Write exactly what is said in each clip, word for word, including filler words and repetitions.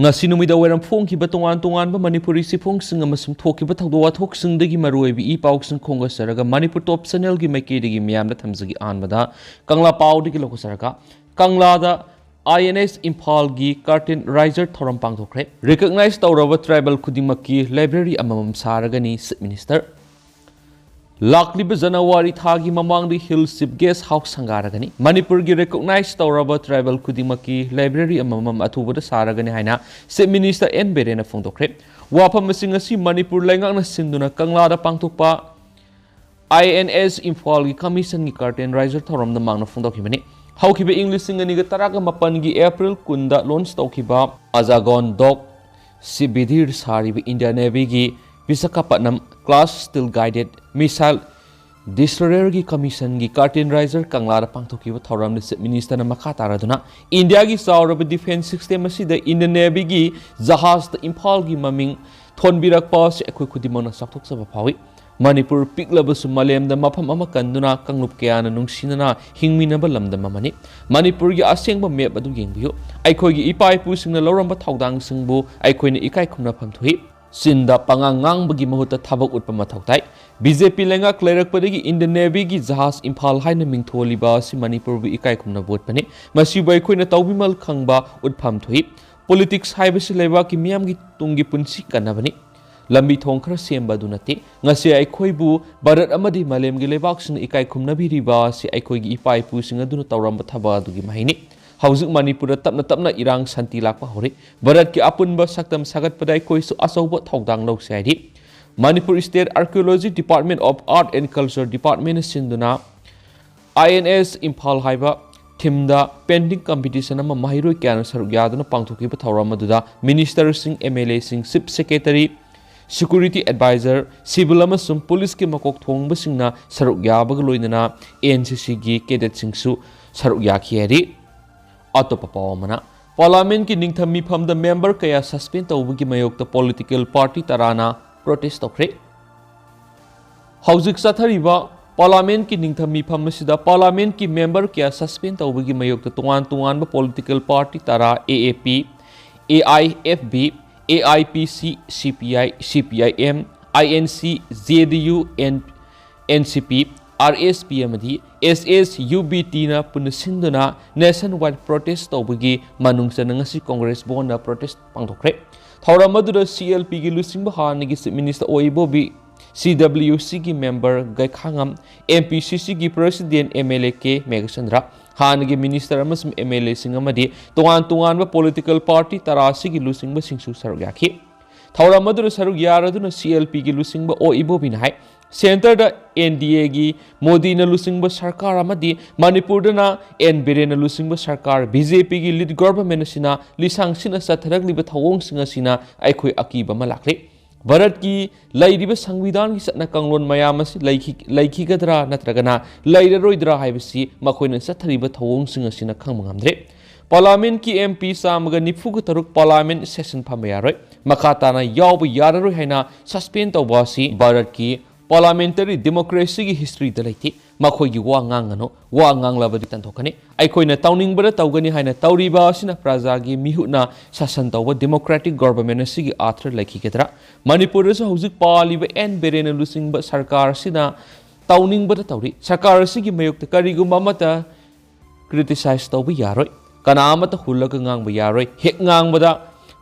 ꯉꯁꯤ ꯅꯨꯃꯤꯗꯥꯡ ꯋꯥꯏꯔꯝ ꯐꯣꯡꯈꯤꯕ ꯇꯣꯉꯥꯟ ꯇꯣꯉꯥꯟꯕ ꯃꯅꯤꯄꯨꯔꯤ ꯆꯦꯐꯣꯡꯁꯤꯡ ꯑꯃꯁꯨꯡ ꯊꯣꯛꯈꯤꯕ ꯊꯧꯗꯣꯛ ꯋꯥꯊꯣꯛꯁꯤꯡꯗꯒꯤ ꯃꯔꯨꯑꯣꯏꯕ ꯏ ꯄꯥꯎꯁꯤꯡ ꯈꯣꯝꯒꯠꯆꯔꯒ ꯃꯅꯤꯄꯨꯔ ꯇꯣꯞ ꯆꯦꯅꯦꯜꯒꯤ ꯃꯥꯏꯀꯩꯗꯒꯤ ꯃꯤꯌꯥꯝꯗ ꯊꯝꯖꯒꯦ꯫ ꯑꯍꯥꯟꯕꯗ ꯀꯪꯂꯥ ꯄꯥꯎꯗꯒꯤ ꯂꯧꯈꯠꯆꯔꯒ, ꯀꯪꯂꯥꯗ ꯑꯥꯏ ꯑꯦꯟ ꯑꯦꯁ ꯏꯝꯐꯥꯜꯒꯤ ꯀꯥꯔꯇꯦꯟ ꯔꯥꯏꯖꯔ ꯊꯧꯔꯝ ꯄꯥꯡꯊꯣꯛꯈ꯭ꯔꯦ꯫ ꯔꯤꯀꯣꯛꯅꯥꯏꯖ ꯇꯧꯔꯕ ꯇ꯭ꯔꯥꯏꯕꯦꯜ ꯈꯨꯗꯤꯡꯃꯛꯀꯤ ꯂꯥꯏꯕ꯭ꯔꯦꯔꯤ ꯑꯃꯃꯝ ꯁꯥꯔꯒꯅꯤ, ꯆꯤꯞ ꯃꯤꯅꯤꯁꯇꯔ꯫ ꯂꯥꯛꯂꯤꯕ ꯖꯅꯋꯥꯔꯤ ꯊꯥꯒꯤ ꯃꯃꯥꯡꯗ ꯍꯤꯜ ꯆꯤꯞ ꯒꯦꯁ ꯍꯥꯎꯁ ꯁꯪꯒꯥꯔꯒꯅꯤ꯫ ꯃꯅꯤꯄꯨꯔꯒꯤ ꯔꯤꯀꯣꯛꯅꯥꯏꯖ ꯇꯧꯔꯕ ꯇ꯭ꯔꯥꯏꯕꯦꯜ ꯈꯨꯗꯤꯡꯃꯛꯀꯤ ꯂꯥꯏꯕ꯭ꯔꯦꯔꯤ ꯑꯃꯃꯝ ꯑꯊꯨꯕꯗ ꯁꯥꯔꯒꯅꯤ ꯍꯥꯏꯅ ꯆꯤꯞ ꯃꯤꯅꯤꯁꯇꯔ ꯑꯦꯟ ꯕꯤꯔꯦꯟꯅ ꯐꯣꯡꯗꯣꯛꯈ꯭ꯔꯦ꯫ ꯋꯥꯐꯝ ꯑꯁꯤ ꯉꯁꯤ ꯃꯅꯤꯄꯨꯔ ꯂꯩꯉꯥꯛꯅ ꯁꯤꯟꯗꯨꯅ ꯀꯪꯂꯥꯗ ꯄꯥꯡꯊꯣꯛꯄ ꯑꯥꯏ ꯑꯦꯟ ꯑꯦꯁ ꯏꯝꯐꯥꯜꯒꯤ ꯀꯃꯤꯁꯟꯒꯤ ꯀꯥꯔꯇꯦꯟ ꯔꯥꯏꯖꯔ ꯊꯧꯔꯝꯗ ꯃꯥꯡꯅ ꯐꯣꯡꯗꯣꯛꯈꯤꯕꯅꯤ꯫ ꯍꯧꯈꯤꯕ ꯏꯪ ꯂꯤꯁꯤꯡ ꯑꯅꯤꯒ ꯇꯔꯥꯒ ꯃꯥꯄꯟꯒꯤ ꯑꯦꯄ꯭ꯔꯤꯜ ꯀꯨꯟꯗ ꯂꯣꯟꯆ ꯇꯧꯈꯤꯕ ꯑꯖꯥꯒꯣꯟ ꯗꯣꯛ ꯁꯤꯕꯤꯗꯤꯔ ꯁꯥꯔꯤꯕ ꯏꯟꯗꯤꯌꯥ ꯅꯦꯚꯤꯒꯤ Visakhapatnam class stealth guided missile ꯗꯤꯁꯇ꯭ꯔꯣꯌꯔꯒꯤ ꯀꯃꯤꯁꯟꯒꯤ ꯀꯥꯔꯇꯦꯟ ꯔꯥꯏꯖꯔ ꯀꯪꯂꯥꯗ ꯄꯥꯡꯊꯣꯛꯈꯤꯕ ꯊꯧꯔꯝꯗ ꯆꯤꯞ ꯃꯤꯅꯤꯁꯇꯔꯅ ꯃꯈꯥ ꯇꯥꯔꯗꯨꯅ ꯏꯟꯗꯤꯌꯥꯒꯤ ꯆꯥꯎꯔꯕ ꯗꯤꯐꯦꯟꯁ ꯁꯤꯁꯇꯦꯝ ꯑꯁꯤꯗ ꯏꯟꯗꯤꯌꯟ ꯅꯦꯚꯤꯒꯤ ꯖꯍꯥꯖꯇ ꯏꯝꯐꯥꯜꯒꯤ ꯃꯃꯤꯡ ꯊꯣꯟꯕꯤꯔꯛꯄ ꯑꯁꯤ ꯑꯩꯈꯣꯏ ꯈꯨꯗꯤꯡꯃꯛꯅ ꯆꯥꯎꯊꯣꯛꯆꯕ ꯐꯥꯎꯏ꯫ ꯃꯅꯤꯄꯨꯔ ꯄꯤꯛꯂꯕꯁꯨ ꯃꯥꯂꯦꯝꯗ ꯃꯐꯝ ꯑꯃ ꯀꯟꯗꯨꯅ ꯀꯥꯡꯂꯨꯞ ꯀꯌꯥꯅ ꯅꯨꯡꯁꯤꯅꯅ ꯍꯤꯡꯃꯤꯟꯅꯕ ꯂꯝꯗꯝ ꯑꯃꯅꯤ꯫ ꯃꯅꯤꯄꯨꯔꯒꯤ ꯑꯁꯦꯡꯕ ꯃꯦꯞ ꯑꯗꯨ ꯌꯦꯡꯕꯤꯌꯨ꯫ ꯑꯩꯈꯣꯏꯒꯤ ꯏꯄꯥ ꯏꯄꯨꯁꯤꯡꯅ ꯂꯧꯔꯝꯕ ꯊꯧꯗꯥꯡꯁꯤꯡꯕꯨ ꯑꯩꯈꯣꯏꯅ ꯏꯀꯥꯏ ꯈꯨꯝꯅꯐꯝ ꯊꯣꯛꯏ꯫ ꯆꯤꯟꯗ ꯄꯉꯥꯡ ꯉꯥꯡꯕꯒꯤ ꯃꯍꯨꯠꯇ ꯊꯕꯛ ꯎꯠꯄ ꯃꯊꯧ ꯇꯥꯏ꯫ ꯕꯤ ꯖꯦ ꯄꯤ ꯂꯩꯉꯥꯛ ꯂꯩꯔꯛꯄꯗꯒꯤ ꯏꯟꯗꯤꯌꯟ ꯅꯦꯚꯤꯒꯤ ꯖꯍꯥꯖ ꯏꯝꯐꯥꯜ ꯍꯥꯏꯅ ꯃꯤꯡꯊꯣꯜꯂꯤꯕ ꯑꯁꯤ ꯃꯅꯤꯄꯨꯔꯕꯨ ꯏꯀꯥꯏ ꯈꯨꯝꯅꯕ ꯎꯠꯄꯅꯤ꯫ ꯃꯁꯤꯕꯨ ꯑꯩꯈꯣꯏꯅ ꯇꯧꯕꯤꯃꯜ ꯈꯪꯕ ꯎꯠꯐꯝ ꯊꯣꯛꯏ꯫ ꯄꯣꯂꯤꯇꯤꯛꯁ ꯍꯥꯏꯕꯁꯤ ꯂꯩꯕꯥꯛꯀꯤ ꯃꯤꯌꯥꯝꯒꯤ ꯇꯨꯡꯒꯤ ꯄꯨꯟꯁꯤ ꯀꯟꯅꯕꯅꯤ꯫ ꯂꯝꯕꯤ ꯊꯣꯡ ꯈꯔ ꯁꯦꯝꯕ ꯑꯗꯨ ꯅꯠꯇꯦ꯫ ꯉꯁꯤ ꯑꯩꯈꯣꯏꯕꯨ ꯚꯥꯔꯠ ꯑꯃꯗꯤ ꯃꯥꯂꯦꯝꯒꯤ ꯂꯩꯕꯥꯛꯁꯤꯡꯅ ꯏꯀꯥꯏ ꯈꯨꯝꯅꯕꯤꯔꯤꯕ ꯑꯁꯤ ꯑꯩꯈꯣꯏꯒꯤ ꯏꯄꯥ ꯏꯄꯨꯁꯤꯡ ꯑꯗꯨꯅ ꯇꯧꯔꯝꯕ ꯊꯕꯛ ꯑꯗꯨꯒꯤ ꯃꯍꯩꯅꯤ꯫ ꯍꯧꯖꯤꯛ ꯃꯅꯤꯄꯨꯔꯗ ꯇꯞꯅ ꯇꯞꯅ ꯏꯔꯥꯡ ꯁꯥꯟꯇꯤ ꯂꯥꯛꯄ ꯍꯧꯔꯤ꯫ ꯚꯥꯔꯠꯀꯤ ꯑꯄꯨꯟꯕ ꯁꯛꯇꯝ ꯁꯥꯒꯠꯄꯗ ꯑꯩꯈꯣꯏꯁꯨ ꯑꯆꯧꯕ ꯊꯧꯗꯥꯡ ꯂꯧꯁꯤ ꯍꯥꯏꯔꯤ꯫ Manipur state archaeology department of art and culture ꯗꯤꯄꯥꯔꯠꯃꯦꯟꯅ ꯁꯤꯟꯗꯨꯅ ꯑꯥꯏ ꯑꯦꯟ ꯑꯦꯁ ꯏꯝꯐꯥꯜ ꯍꯥꯏꯕ ꯊꯤꯝꯗ ꯄꯦꯟꯇꯤꯡ ꯀꯝꯄꯤꯇꯤꯁꯟ ꯑꯃ ꯃꯍꯩꯔꯣꯏ ꯀꯌꯥꯅ ꯁꯔꯨꯛ ꯌꯥꯗꯨꯅ ꯄꯥꯡꯊꯣꯛꯈꯤꯕ ꯊꯧꯔꯝ ꯑꯗꯨꯗ ꯃꯤꯅꯤꯁꯇꯔꯁꯤꯡ, ꯑꯦꯝ ꯑꯦꯜ ꯑꯦꯁꯤꯡ, chief secretary, security adviser, civil ꯑꯃꯁꯨꯡ ꯄꯨꯂꯤꯁꯀꯤ ꯃꯀꯣꯛ ꯊꯣꯡꯕꯁꯤꯡꯅ ꯁꯔꯨꯛ ꯌꯥꯕꯒ ꯂꯣꯏꯅꯅ ꯑꯦꯟ ꯁꯤ ꯁꯤꯒꯤ ꯀꯦꯗꯦꯠꯁꯤꯡꯁꯨ ꯁꯔꯨꯛ ꯌꯥꯈꯤ ꯍꯥꯏꯔꯤ꯫ ꯑꯇꯣꯞꯄ ꯄꯥꯎ ꯑꯃꯅ, ꯄꯥꯔꯂꯥꯃꯦꯟꯠꯀꯤ ꯅꯤꯡꯊꯝ ꯃꯤꯐꯝꯗ ꯃꯦꯝꯕꯔ ꯀꯌꯥ ꯁꯁꯄꯦꯟ ꯇꯧꯕꯒꯤ ꯃꯥꯌꯣꯛꯇ ꯄꯣꯂꯤꯇꯤꯀꯦꯜ ꯄꯥꯔꯇꯤ ꯇꯔꯥꯅ ꯄ꯭ꯔꯣꯇꯦꯁ ꯇꯧꯈ꯭ꯔꯦ꯫ ꯍꯧꯖꯤꯛ ꯆꯠꯊꯔꯤꯕ ꯄꯥꯔꯂꯥꯃꯦꯟꯠꯀꯤ ꯅꯤꯡꯊꯝ ꯃꯤꯐꯝ ꯑꯁꯤꯗ ꯄꯥꯔꯂꯥꯃꯦꯟꯠꯀꯤ ꯃꯦꯝꯕꯔ ꯀꯌꯥ ꯁꯁꯄꯦꯟ ꯇꯧꯕꯒꯤ ꯃꯥꯌꯣꯛꯇ ꯇꯣꯉꯥꯟ ꯇꯣꯉꯥꯟꯕ ꯄꯣꯂꯤꯇꯤꯀꯦꯜ ꯄꯥꯔꯇꯤ ꯇꯔꯥ, ꯑꯦ ꯑꯦ ꯄꯤ, A I F B, A I P ꯁꯤ, ꯁꯤ P I, C P I M, I N C, J D U, N, N C P, R S P ꯑꯃꯗꯤ ꯑꯦꯁ ꯑꯦꯁ ꯌꯨ ꯕꯤ ꯇꯤꯅ ꯄꯨꯟꯅ ꯁꯤꯟꯗꯨꯅ nationwide protest ꯇꯧꯕꯒꯤ ꯃꯅꯨꯡ ꯆꯟꯅ ꯉꯁꯤ Congress ꯚꯕꯟꯗ protest ꯄꯥꯡꯊꯣꯛꯈ꯭ꯔꯦ꯫ ꯊꯧꯔꯝ ꯑꯗꯨꯗ ꯁꯤ ꯑꯦꯜ ꯄꯤꯒꯤ ꯂꯨꯆꯤꯡꯕ ꯍꯥꯟꯅꯒꯤ Chief Minister ꯑꯣ ꯏꯕꯣꯕꯤ, ꯁꯤ ꯗꯕ꯭ꯂꯤꯌꯨ ꯁꯤꯒꯤ member ꯒꯩꯈꯥꯉꯝ, ꯑꯦꯝ ꯄꯤ ꯁꯤ ꯁꯤꯒꯤ president M L A K Meghachandra, ꯍꯥꯟꯅꯒꯤ minister ꯑꯃꯁꯨꯡ ꯑꯦꯝ ꯑꯦꯜ ꯑꯦꯁꯤꯡ ꯑꯃꯗꯤ ꯇꯣꯉꯥꯟ ꯇꯣꯉꯥꯟꯕ political party ꯇꯔꯥ ꯑꯁꯤꯒꯤ ꯂꯨꯆꯤꯡꯕꯁꯤꯡꯁꯨ ꯁꯔꯨꯛ ꯌꯥꯈꯤ꯫ ꯊꯧꯔꯝ ꯑꯗꯨꯗ ꯁꯔꯨꯛ ꯌꯥꯔꯗꯨꯅ ꯁꯤ ꯑꯦꯜ ꯄꯤꯒꯤ ꯂꯨꯆꯤꯡꯕ ꯑꯣ ꯏꯕꯣꯕꯤꯅ ꯍꯥꯏ, centreꯗ ꯑꯦꯟ ꯗꯤ ꯑꯦꯒꯤ ꯃꯣꯗꯤꯅ ꯂꯨꯆꯤꯡꯕ ꯁꯔꯀꯥꯔ ꯑꯃꯗꯤ ꯃꯅꯤꯄꯨꯔꯗꯅ ꯑꯦꯟ ꯕꯤꯔꯦꯟꯅ ꯂꯨꯆꯤꯡꯕ ꯁꯔꯀꯥꯔ, ꯕꯤ ꯖꯦ ꯄꯤꯒꯤ lead government ꯑꯁꯤꯅ ꯂꯤꯁꯥꯡ ꯁꯤꯠꯅ ꯆꯠꯊꯔꯛꯂꯤꯕ ꯊꯧꯑꯣꯡꯁꯤꯡ ꯑꯁꯤꯅ ꯑꯩꯈꯣꯏ ꯑꯀꯤꯕ ꯑꯃ ꯂꯥꯛꯂꯤ꯫ ꯚꯥꯔꯠꯀꯤ ꯂꯩꯔꯤꯕ ꯁꯪꯕꯤꯙꯥꯟꯒꯤ ꯆꯠꯅ ꯀꯥꯡꯂꯣꯟ ꯃꯌꯥꯝ ꯑꯁꯤ ꯂꯩꯈꯤ-, ꯂꯩꯈꯤꯒꯗ꯭ꯔꯥ ꯅꯠꯇ꯭ꯔꯒꯅ ꯂꯩꯔꯔꯣꯏꯗ꯭ꯔꯥ ꯍꯥꯏꯕꯁꯤ ꯃꯈꯣꯏꯅ ꯆꯠꯊꯔꯤꯕ ꯊꯧꯑꯣꯡꯁꯤꯡ ꯑꯁꯤꯅ ꯈꯪꯕ ꯉꯝꯗ꯭ꯔꯦ꯫ Parliamentꯀꯤ ꯑꯦꯝ ꯄꯤ ꯆꯥꯝꯃꯒ ꯅꯤꯐꯨꯒ ꯇꯔꯨꯛ Parliament session ꯐꯝꯕ ꯌꯥꯔꯣꯏ, ꯃꯈꯥ ꯇꯥꯅ ꯌꯥꯎꯕ ꯌꯥꯔꯔꯣꯏ ꯍꯥꯏꯅ suspend ꯇꯧꯕ ꯑꯁꯤ ꯚꯥꯔꯠꯀꯤ parliamentary democracyꯒꯤ historyꯗ ꯂꯩꯇꯦ꯫ ꯃꯈꯣꯏꯒꯤ ꯋꯥ ꯉꯥꯡꯒꯅꯨ, ꯋꯥ ꯉꯥꯡꯂꯕꯗꯤ ꯇꯟꯊꯣꯛꯀꯅꯤ꯫ ꯑꯩꯈꯣꯏꯅ ꯇꯧꯅꯤꯡꯕꯗ ꯇꯧꯒꯅꯤ ꯍꯥꯏꯅ ꯇꯧꯔꯤꯕ ꯑꯁꯤꯅ ꯄ꯭ꯔꯖꯥꯒꯤ ꯃꯤꯍꯨꯠꯅ ꯁꯥꯁꯟ ꯇꯧꯕ democratic government ꯑꯁꯤꯒꯤ ꯑꯥꯔꯊ ꯂꯩꯈꯤꯒꯗ꯭ꯔꯥ? ꯃꯅꯤꯄꯨꯔꯗꯁꯨ ꯍꯧꯖꯤꯛ ꯄꯥꯜꯂꯤꯕ ꯑꯦꯟ ꯕꯤꯔꯦꯟꯅ ꯂꯨꯆꯤꯡꯕ ꯁꯔꯀꯥꯔ ꯑꯁꯤꯅ ꯇꯧꯅꯤꯡꯕꯗ ꯇꯧꯔꯤ꯫ ꯁꯔꯀꯥꯔ ꯑꯁꯤꯒꯤ ꯃꯥꯌꯣꯛꯇ ꯀꯔꯤꯒꯨꯝꯕ ꯑꯃꯠꯇ criticize ꯇꯧꯕ ꯌꯥꯔꯣꯏ꯫ ꯀꯅꯥ ꯑꯃꯠꯇ ꯍꯨꯜꯂꯒ ꯉꯥꯡꯕ ꯌꯥꯔꯣꯏ꯫ ꯍꯦꯛ ꯉꯥꯡꯕꯗ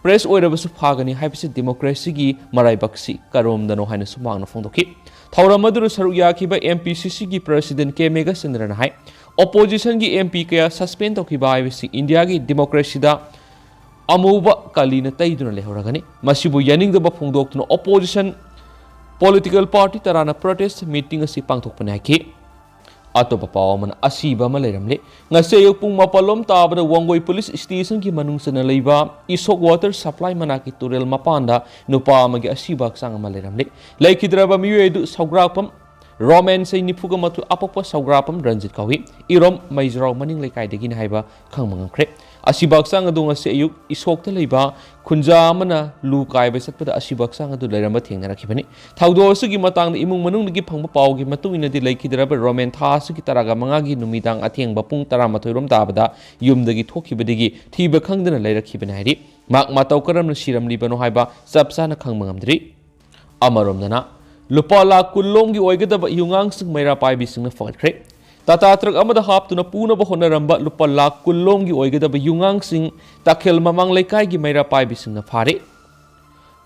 press ꯑꯣꯏꯔꯕꯁꯨ ꯐꯥꯒꯅꯤ ꯍꯥꯏꯕꯁꯤ democracyꯒꯤ ꯃꯔꯥꯏꯕꯛꯁꯤ ꯀꯔꯣꯝꯗꯅꯣ ꯍꯥꯏꯅ ꯁꯨꯃꯥꯡꯅ ꯐꯣꯡꯗꯣꯛꯈꯤ꯫ ꯊꯧꯔꯝ ꯑꯗꯨꯗ ꯁꯔꯨꯛ ꯌꯥꯈꯤꯕ ꯑꯦꯝ ꯄꯤ ꯁꯤ ꯁꯤꯒꯤ president ꯀꯦ ꯃꯦꯘꯆꯟꯗ꯭ꯔꯅ ꯍꯥꯏ, oppositionꯒꯤ ꯑꯦꯝ ꯄꯤ ꯀꯌꯥ suspend ꯇꯧꯈꯤꯕ ꯍꯥꯏꯕꯁꯤ ꯏꯟꯗꯤꯌꯥꯒꯤ democracyꯗ ꯑꯃꯨꯕ ꯀꯥꯂꯤꯅ ꯇꯩꯗꯨꯅ ꯂꯩꯍꯧꯔꯒꯅꯤ꯫ ꯃꯁꯤꯕꯨ ꯌꯥꯅꯤꯡꯗꯕ ꯐꯣꯡꯗꯣꯛꯇꯨꯅ opposition political party ꯇꯔꯥꯅ protest meeting ꯑꯁꯤ ꯄꯥꯡꯊꯣꯛꯄꯅꯤ ꯍꯥꯏꯈꯤ꯫ ꯑꯇꯣꯞꯄ ꯄꯥꯎ ꯑꯃꯅ ꯑꯁꯤꯕ ꯑꯃ ꯂꯩꯔꯝꯂꯦ꯫ ꯉꯁꯤ ꯑꯌꯨꯛ ꯄꯨꯡ ꯃꯥꯄꯜ ꯂꯣꯝ ꯇꯥꯕꯗ ꯋꯥꯡꯒꯣꯏ police stationꯒꯤ ꯃꯅꯨꯡ ꯆꯟꯅ ꯂꯩꯕ ꯏꯁꯣꯛ water supply ꯃꯅꯥꯛꯀꯤ ꯇꯨꯔꯦꯜ ꯃꯄꯥꯟꯗ ꯅꯨꯄꯥ ꯑꯃꯒꯤ ꯑꯁꯤꯕ ꯍꯛꯆꯥꯡ ꯑꯃ ꯂꯩꯔꯝꯂꯦ꯫ ꯂꯩꯈꯤꯗ꯭ꯔꯕ ꯃꯤꯑꯣꯏ ꯑꯗꯨ ꯁꯧꯒ꯭ꯔꯥꯛꯄꯝ ꯔꯣꯃꯦꯟ, ꯆꯍꯤ ꯅꯤꯐꯨꯒ ꯃꯥꯊꯣꯏ, ꯑꯄꯣꯛꯄ ꯁꯧꯒ꯭ꯔꯥꯛꯄꯝ ꯔꯟꯖꯤꯠ ꯀꯧꯏ꯫ ꯏꯔꯣꯝ ꯃꯩꯖ꯭ꯔꯥꯎ ꯃꯅꯤꯡ ꯂꯩꯀꯥꯏꯗꯒꯤꯅꯤ ꯍꯥꯏꯕ ꯈꯪꯕ ꯉꯝꯈ꯭ꯔꯦ꯫ ꯑꯁꯤꯕ ꯍꯛꯆꯥꯡ ꯑꯗꯨ ꯉꯁꯤ ꯑꯌꯨꯛ ꯏꯁꯣꯛꯇ ꯂꯩꯕ ꯈꯨꯟꯖꯥ ꯑꯃꯅ ꯂꯨ ꯀꯥꯏꯕ ꯆꯠꯄꯗ ꯑꯁꯤꯕ ꯍꯛꯆꯥꯡ ꯑꯗꯨ ꯂꯩꯔꯝꯕ ꯊꯦꯡꯅꯔꯛꯈꯤꯕꯅꯤ꯫ ꯊꯧꯗꯣꯛ ꯑꯁꯤꯒꯤ ꯃꯇꯥꯡꯗ ꯏꯃꯨꯡ ꯃꯅꯨꯡꯗꯒꯤ ꯐꯪꯕ ꯄꯥꯎꯒꯤ ꯃꯇꯨꯡ ꯏꯟꯅꯗꯤ, ꯂꯩꯈꯤꯗ꯭ꯔꯕ ꯔꯣꯃꯦꯟ ꯊꯥ ꯑꯁꯤꯒꯤ ꯇꯔꯥꯒ ꯃꯉꯥꯒꯤ ꯅꯨꯃꯤꯗꯥꯡ ꯑꯊꯦꯡꯕ ꯄꯨꯡ ꯇꯔꯥꯃꯥꯊꯣꯏ ꯔꯣꯝ ꯇꯥꯕꯗ ꯌꯨꯝꯗꯒꯤ ꯊꯣꯛꯈꯤꯕꯗꯒꯤ ꯊꯤꯕ ꯈꯪꯗꯅ ꯂꯩꯔꯛꯈꯤꯕꯅꯤ ꯍꯥꯏꯔꯤ꯫ ꯃꯍꯥꯛ ꯃꯇꯧ ꯀꯔꯝꯅ ꯁꯤꯔꯝꯂꯤꯕꯅꯣ ꯍꯥꯏꯕ ꯆꯞ ꯆꯥꯅ ꯈꯪꯕ ꯉꯝꯗ꯭ꯔꯤ꯫ ꯑꯃꯔꯣꯝꯗꯅ, ꯂꯨꯄꯥ ꯂꯥꯈ ꯀꯨꯟ ꯂꯣꯝꯒꯤ ꯑꯣꯏꯒꯗꯕ ꯌꯨꯉꯥꯡꯁꯤꯡ ꯃꯩꯔꯥ ꯄꯥꯏꯕꯤꯁꯤꯡꯅ ꯐꯒꯠꯈ꯭ꯔꯦ꯫ ꯇꯥꯇꯥ ꯇ꯭ꯔꯛ ꯑꯃꯗ ꯍꯥꯞꯇꯨꯅ ꯄꯨꯅꯕ ꯍꯣꯠꯅꯔꯝꯕ ꯂꯨꯄꯥ ꯂꯥꯈ ꯀꯨꯟ ꯂꯣꯝꯒꯤ ꯑꯣꯏꯒꯗꯕ ꯌꯨꯉꯥꯡꯁꯤꯡ ꯇꯥꯈꯦꯜ ꯃꯃꯥꯡ ꯂꯩꯀꯥꯏꯒꯤ ꯃꯩꯔꯥ ꯄꯥꯏꯕꯤꯁꯤꯡꯅ ꯐꯥꯔꯦ꯫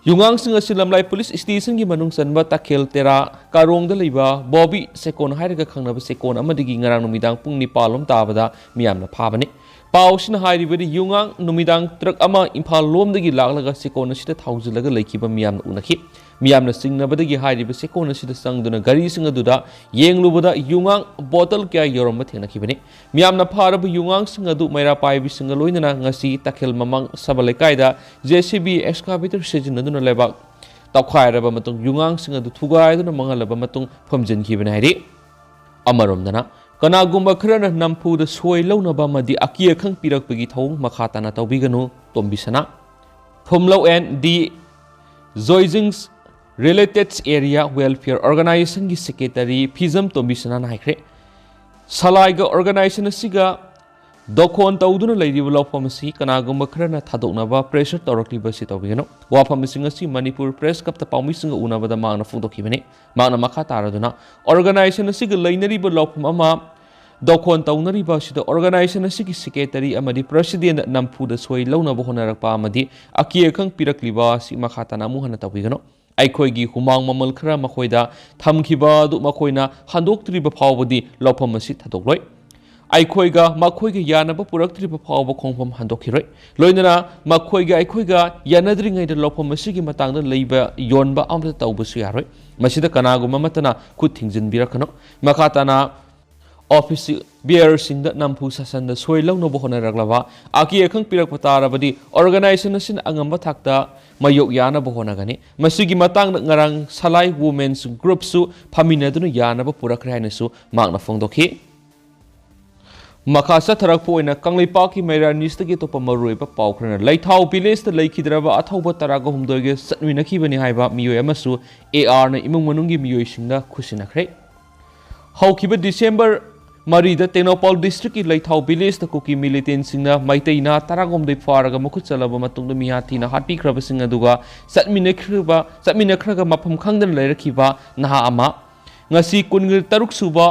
ꯌꯨꯉꯥꯡꯁꯤꯡ ꯑꯁꯤ ꯂꯝꯂꯥꯏ ꯄꯨꯂꯤꯁ ꯁ꯭ꯇꯦꯁꯟꯒꯤ ꯃꯅꯨꯡ ꯆꯟꯕ ꯇꯥꯈꯦꯜ ꯇꯦꯔꯥ ꯀꯥꯔꯣꯡꯗ ꯂꯩꯕ ꯕꯣꯕꯤ ꯁꯦꯀꯣꯟ ꯍꯥꯏꯔꯒ ꯈꯪꯅꯕ ꯁꯦꯀꯣꯟ ꯑꯃꯗꯒꯤ ꯉꯔꯥꯡ ꯅꯨꯃꯤꯗꯥꯡ ꯄꯨꯡ ꯅꯤꯄꯥꯜ ꯂꯣꯝ ꯇꯥꯕꯗ ꯃꯤꯌꯥꯝꯅ ꯐꯥꯕꯅꯤ꯫ ꯄꯥꯎ ꯑꯁꯤꯅ ꯍꯥꯏꯔꯤꯕꯗꯤ, ꯌꯨꯉꯥꯡ ꯅꯨꯃꯤꯗꯥꯡ ꯇ꯭ꯔꯛ ꯑꯃ ꯏꯝꯐꯥꯜ ꯂꯣꯝꯗꯒꯤ ꯂꯥꯛꯂꯒ ꯁꯦꯀꯣꯟ ꯑꯁꯤꯗ ꯊꯥꯎꯖꯤꯜꯂꯒ ꯂꯩꯈꯤꯕ ꯃꯤꯌꯥꯝꯅ ꯎꯅꯈꯤ꯫ ꯃꯤꯌꯥꯝꯅ ꯆꯤꯡꯅꯕꯗꯒꯤ ꯍꯥꯏꯔꯤꯕ ꯁꯦꯀꯣꯟ ꯑꯁꯤꯗ ꯆꯪꯗꯨꯅ ꯒꯥꯔꯤꯁꯤꯡ ꯑꯗꯨꯗ ꯌꯦꯡꯂꯨꯕꯗ ꯌꯨꯉꯥꯡ ꯕꯣꯇꯜ ꯀꯌꯥ ꯌꯧꯔꯝꯕ ꯊꯦꯡꯅꯈꯤꯕꯅꯤ꯫ ꯃꯤꯌꯥꯝꯅ ꯐꯥꯔꯕ ꯌꯨꯉꯥꯡꯁꯤꯡ ꯑꯗꯨ ꯃꯩꯔꯥ ꯄꯥꯏꯕꯤꯁꯤꯡꯒ ꯂꯣꯏꯅꯅ ꯉꯁꯤ ꯇꯥꯈꯦꯜ ꯃꯃꯥꯡ ꯁꯕ ꯂꯩꯀꯥꯏꯗ JCB excavator ꯁꯤꯖꯤꯟꯅꯗꯨꯅ ꯂꯩꯕꯥꯛ ꯇꯧꯈꯥꯏꯔꯕ ꯃꯇꯨꯡ ꯌꯨꯉꯥꯡꯁꯤꯡ ꯑꯗꯨ ꯊꯨꯒꯥꯏꯗꯨꯅ ꯃꯥꯡꯍꯜꯂꯕ ꯃꯇꯨꯡ ꯐꯨꯝꯖꯤꯟꯈꯤꯕꯅꯤ ꯍꯥꯏꯔꯤ꯫ ꯑꯃꯔꯣꯝꯗꯅ, ꯀꯅꯥꯒꯨꯝꯕ ꯈꯔꯅ ꯅꯝꯐꯨꯗ ꯁꯣꯏ ꯂꯧꯅꯕ ꯑꯃꯗꯤ ꯑꯀꯤ ꯑꯈꯪ ꯄꯤꯔꯛꯄꯒꯤ ꯊꯧꯑꯣꯡ ꯃꯈꯥ ꯇꯥꯅ ꯇꯧꯕꯤꯒꯅꯨ, Tombi Sana. Phumlou and adjoinings Related Area Welfare Organizationꯒꯤ secretary ꯐꯤꯖꯝ ꯇꯣꯝꯕꯤ ꯁꯅꯥꯅ ꯍꯥꯏꯈ꯭ꯔꯦ꯫ ꯁꯂꯥꯏꯒ organization ꯑꯁꯤꯒ ꯗꯣꯈꯣꯟ ꯇꯧꯗꯨꯅ ꯂꯩꯔꯤꯕ ꯂꯧꯐꯝ ꯑꯁꯤ ꯀꯅꯥꯒꯨꯝꯕ ꯈꯔꯅ ꯊꯥꯗꯣꯛꯅꯕ pressure ꯇꯧꯔꯛꯂꯤꯕ ꯑꯁꯤ ꯇꯧꯕꯤꯒꯅꯨ꯫ ꯋꯥꯐꯝꯁꯤꯡ ꯑꯁꯤ ꯃꯅꯤꯄꯨꯔ Press Clubꯇ ꯄꯥꯎꯃꯤꯁꯤꯡꯒ ꯎꯅꯕꯗ ꯃꯍꯥꯛꯅ ꯐꯣꯡꯗꯣꯛꯈꯤꯕꯅꯤ꯫ ꯃꯍꯥꯛꯅ ꯃꯈꯥ ꯇꯥꯔꯗꯨꯅ, organization ꯑꯁꯤꯒ ꯂꯩꯅꯔꯤꯕ ꯂꯧꯐꯝ ꯑꯃ ꯗꯣꯈꯣꯟ ꯇꯧꯅꯔꯤꯕ ꯑꯁꯤꯗ organization ꯑꯁꯤꯒꯤ secretary ꯑꯃꯗꯤ president ꯅꯝꯐꯨꯗ ꯁꯣꯏ ꯂꯧꯅꯕ ꯍꯣꯠꯅꯔꯛꯄ ꯑꯃꯗꯤ ꯑꯀꯤ ꯑꯈꯪ ꯄꯤꯔꯛꯂꯤꯕ ꯑꯁꯤ ꯃꯈꯥ ꯇꯥꯅ ꯑꯃꯨꯛ ꯍꯟꯅ ꯇꯧꯕꯤꯒꯅꯨ꯫ ꯑꯩꯈꯣꯏꯒꯤ ꯍꯨꯃꯥꯡ ꯃꯃꯜ ꯈꯔ ꯃꯈꯣꯏꯗ ꯊꯝꯈꯤꯕ ꯑꯗꯨ ꯃꯈꯣꯏꯅ ꯍꯟꯗꯣꯛꯇ꯭ꯔꯤꯕ ꯐꯥꯎꯕꯗꯤ ꯂꯧꯐꯝ ꯑꯁꯤ ꯊꯥꯗꯣꯛꯂꯣꯏ꯫ ꯑꯩꯈꯣꯏꯒ ꯃꯈꯣꯏꯒ ꯌꯥꯅꯕ ꯄꯨꯔꯛꯇ꯭ꯔꯤꯕ ꯐꯥꯎꯕ ꯈꯣꯡꯐꯝ ꯍꯟꯗꯣꯛꯈꯤꯔꯣꯏ꯫ ꯂꯣꯏꯅꯅ ꯃꯈꯣꯏꯒ ꯑꯩꯈꯣꯏꯒ ꯌꯥꯅꯗ꯭ꯔꯤꯉꯩꯗ ꯂꯧꯐꯝ ꯑꯁꯤꯒꯤ ꯃꯇꯥꯡꯗ ꯂꯩꯕ ꯌꯣꯟꯕ ꯑꯃꯠꯇ ꯇꯧꯕꯁꯨ ꯌꯥꯔꯣꯏ꯫ ꯃꯁꯤꯗ ꯀꯅꯥꯒꯨꯝꯕ ꯑꯃꯠꯇꯅ ꯈꯨꯠ ꯊꯤꯡꯖꯤꯟꯕꯤꯔꯛꯀꯅꯨ꯫ ꯃꯈꯥ ꯇꯥꯅ office bearerꯁꯤꯡꯗ ꯅꯝꯐꯨ ꯁꯥꯁꯟꯗ ꯁꯣꯏ ꯂꯧꯅꯕ ꯍꯣꯠꯅꯔꯛꯂꯕ, ꯑꯀꯤ ꯑꯈꯪ ꯄꯤꯔꯛꯄ ꯇꯥꯔꯕꯗꯤ organization ꯑꯁꯤꯅ ꯑꯉꯝꯕ ꯊꯥꯛꯇ ꯃꯥꯌꯣꯛ ꯌꯥꯅꯕ ꯍꯣꯠꯅꯒꯅꯤ꯫ ꯃꯁꯤꯒꯤ ꯃꯇꯥꯡꯗ ꯉꯔꯥꯡ ꯁꯂꯥꯏ Women's Groupꯁꯨ ꯐꯝꯃꯤꯟꯅꯗꯨꯅ ꯌꯥꯅꯕ ꯄꯨꯔꯛꯈ꯭ꯔꯦ ꯍꯥꯏꯅꯁꯨ ꯃꯍꯥꯛꯅ ꯐꯣꯡꯗꯣꯛꯈꯤ꯫ ꯃꯈꯥ ꯆꯠꯊꯔꯛꯄ ꯑꯣꯏꯅ ꯀꯪꯂꯩꯄꯥꯛꯀꯤ ꯃꯩꯔꯥ ꯅ꯭ꯌꯨꯁꯇꯒꯤ ꯑꯇꯣꯞꯄ ꯃꯔꯨꯑꯣꯏꯕ ꯄꯥꯎ ꯈꯔꯅ, ꯂꯩꯊꯥꯎ ꯚꯤꯂꯦꯖꯇ ꯂꯩꯈꯤꯗ꯭ꯔꯕ ꯑꯊꯧꯕ ꯇꯔꯥꯒ ꯍꯨꯝꯗꯣꯏꯒ ꯆꯠꯃꯤꯟꯅꯈꯤꯕꯅꯤ ꯍꯥꯏꯕ ꯃꯤꯑꯣꯏ ꯑꯃꯁꯨ ARꯅ ꯏꯃꯨꯡ ꯃꯅꯨꯡꯒꯤ ꯃꯤꯑꯣꯏꯁꯤꯡꯗ ꯈꯨꯠꯁꯤꯟꯅꯈ꯭ꯔꯦ꯫ ꯍꯧꯈꯤꯕ ꯗꯤꯁꯦꯝꯕꯔ ꯃꯔꯤꯗ ꯇꯦꯡꯅꯧꯄꯥꯜ ꯗꯤꯁꯇ꯭ꯔꯤꯛꯀꯤ ꯂꯩꯊꯥꯎ ꯚꯤꯂꯦꯖꯇ ꯀꯨꯀꯤ ꯃꯤꯂꯤꯇꯦꯟꯁꯤꯡꯅ ꯃꯩꯇꯩ ꯅꯍꯥ ꯇꯔꯥꯍꯨꯝꯗꯣꯏ ꯐꯥꯔꯒ ꯃꯈꯨꯠ ꯆꯠꯂꯕ ꯃꯇꯨꯡꯗ ꯃꯤꯍꯥꯠ ꯊꯤꯅ ꯍꯥꯠꯄꯤꯈ꯭ꯔꯕꯁꯤꯡ ꯑꯗꯨꯒ ꯆꯠꯃꯤꯟꯅꯈ꯭ꯔꯕ ꯆꯠꯃꯤꯟꯅꯈ꯭ꯔꯒ ꯃꯐꯝ ꯈꯪꯗꯅ ꯂꯩꯔꯛꯈꯤꯕ ꯅꯍꯥ ꯑꯃ꯫ ꯉꯁꯤ ꯀꯨꯟꯇꯔꯨꯛ ꯁꯨꯕ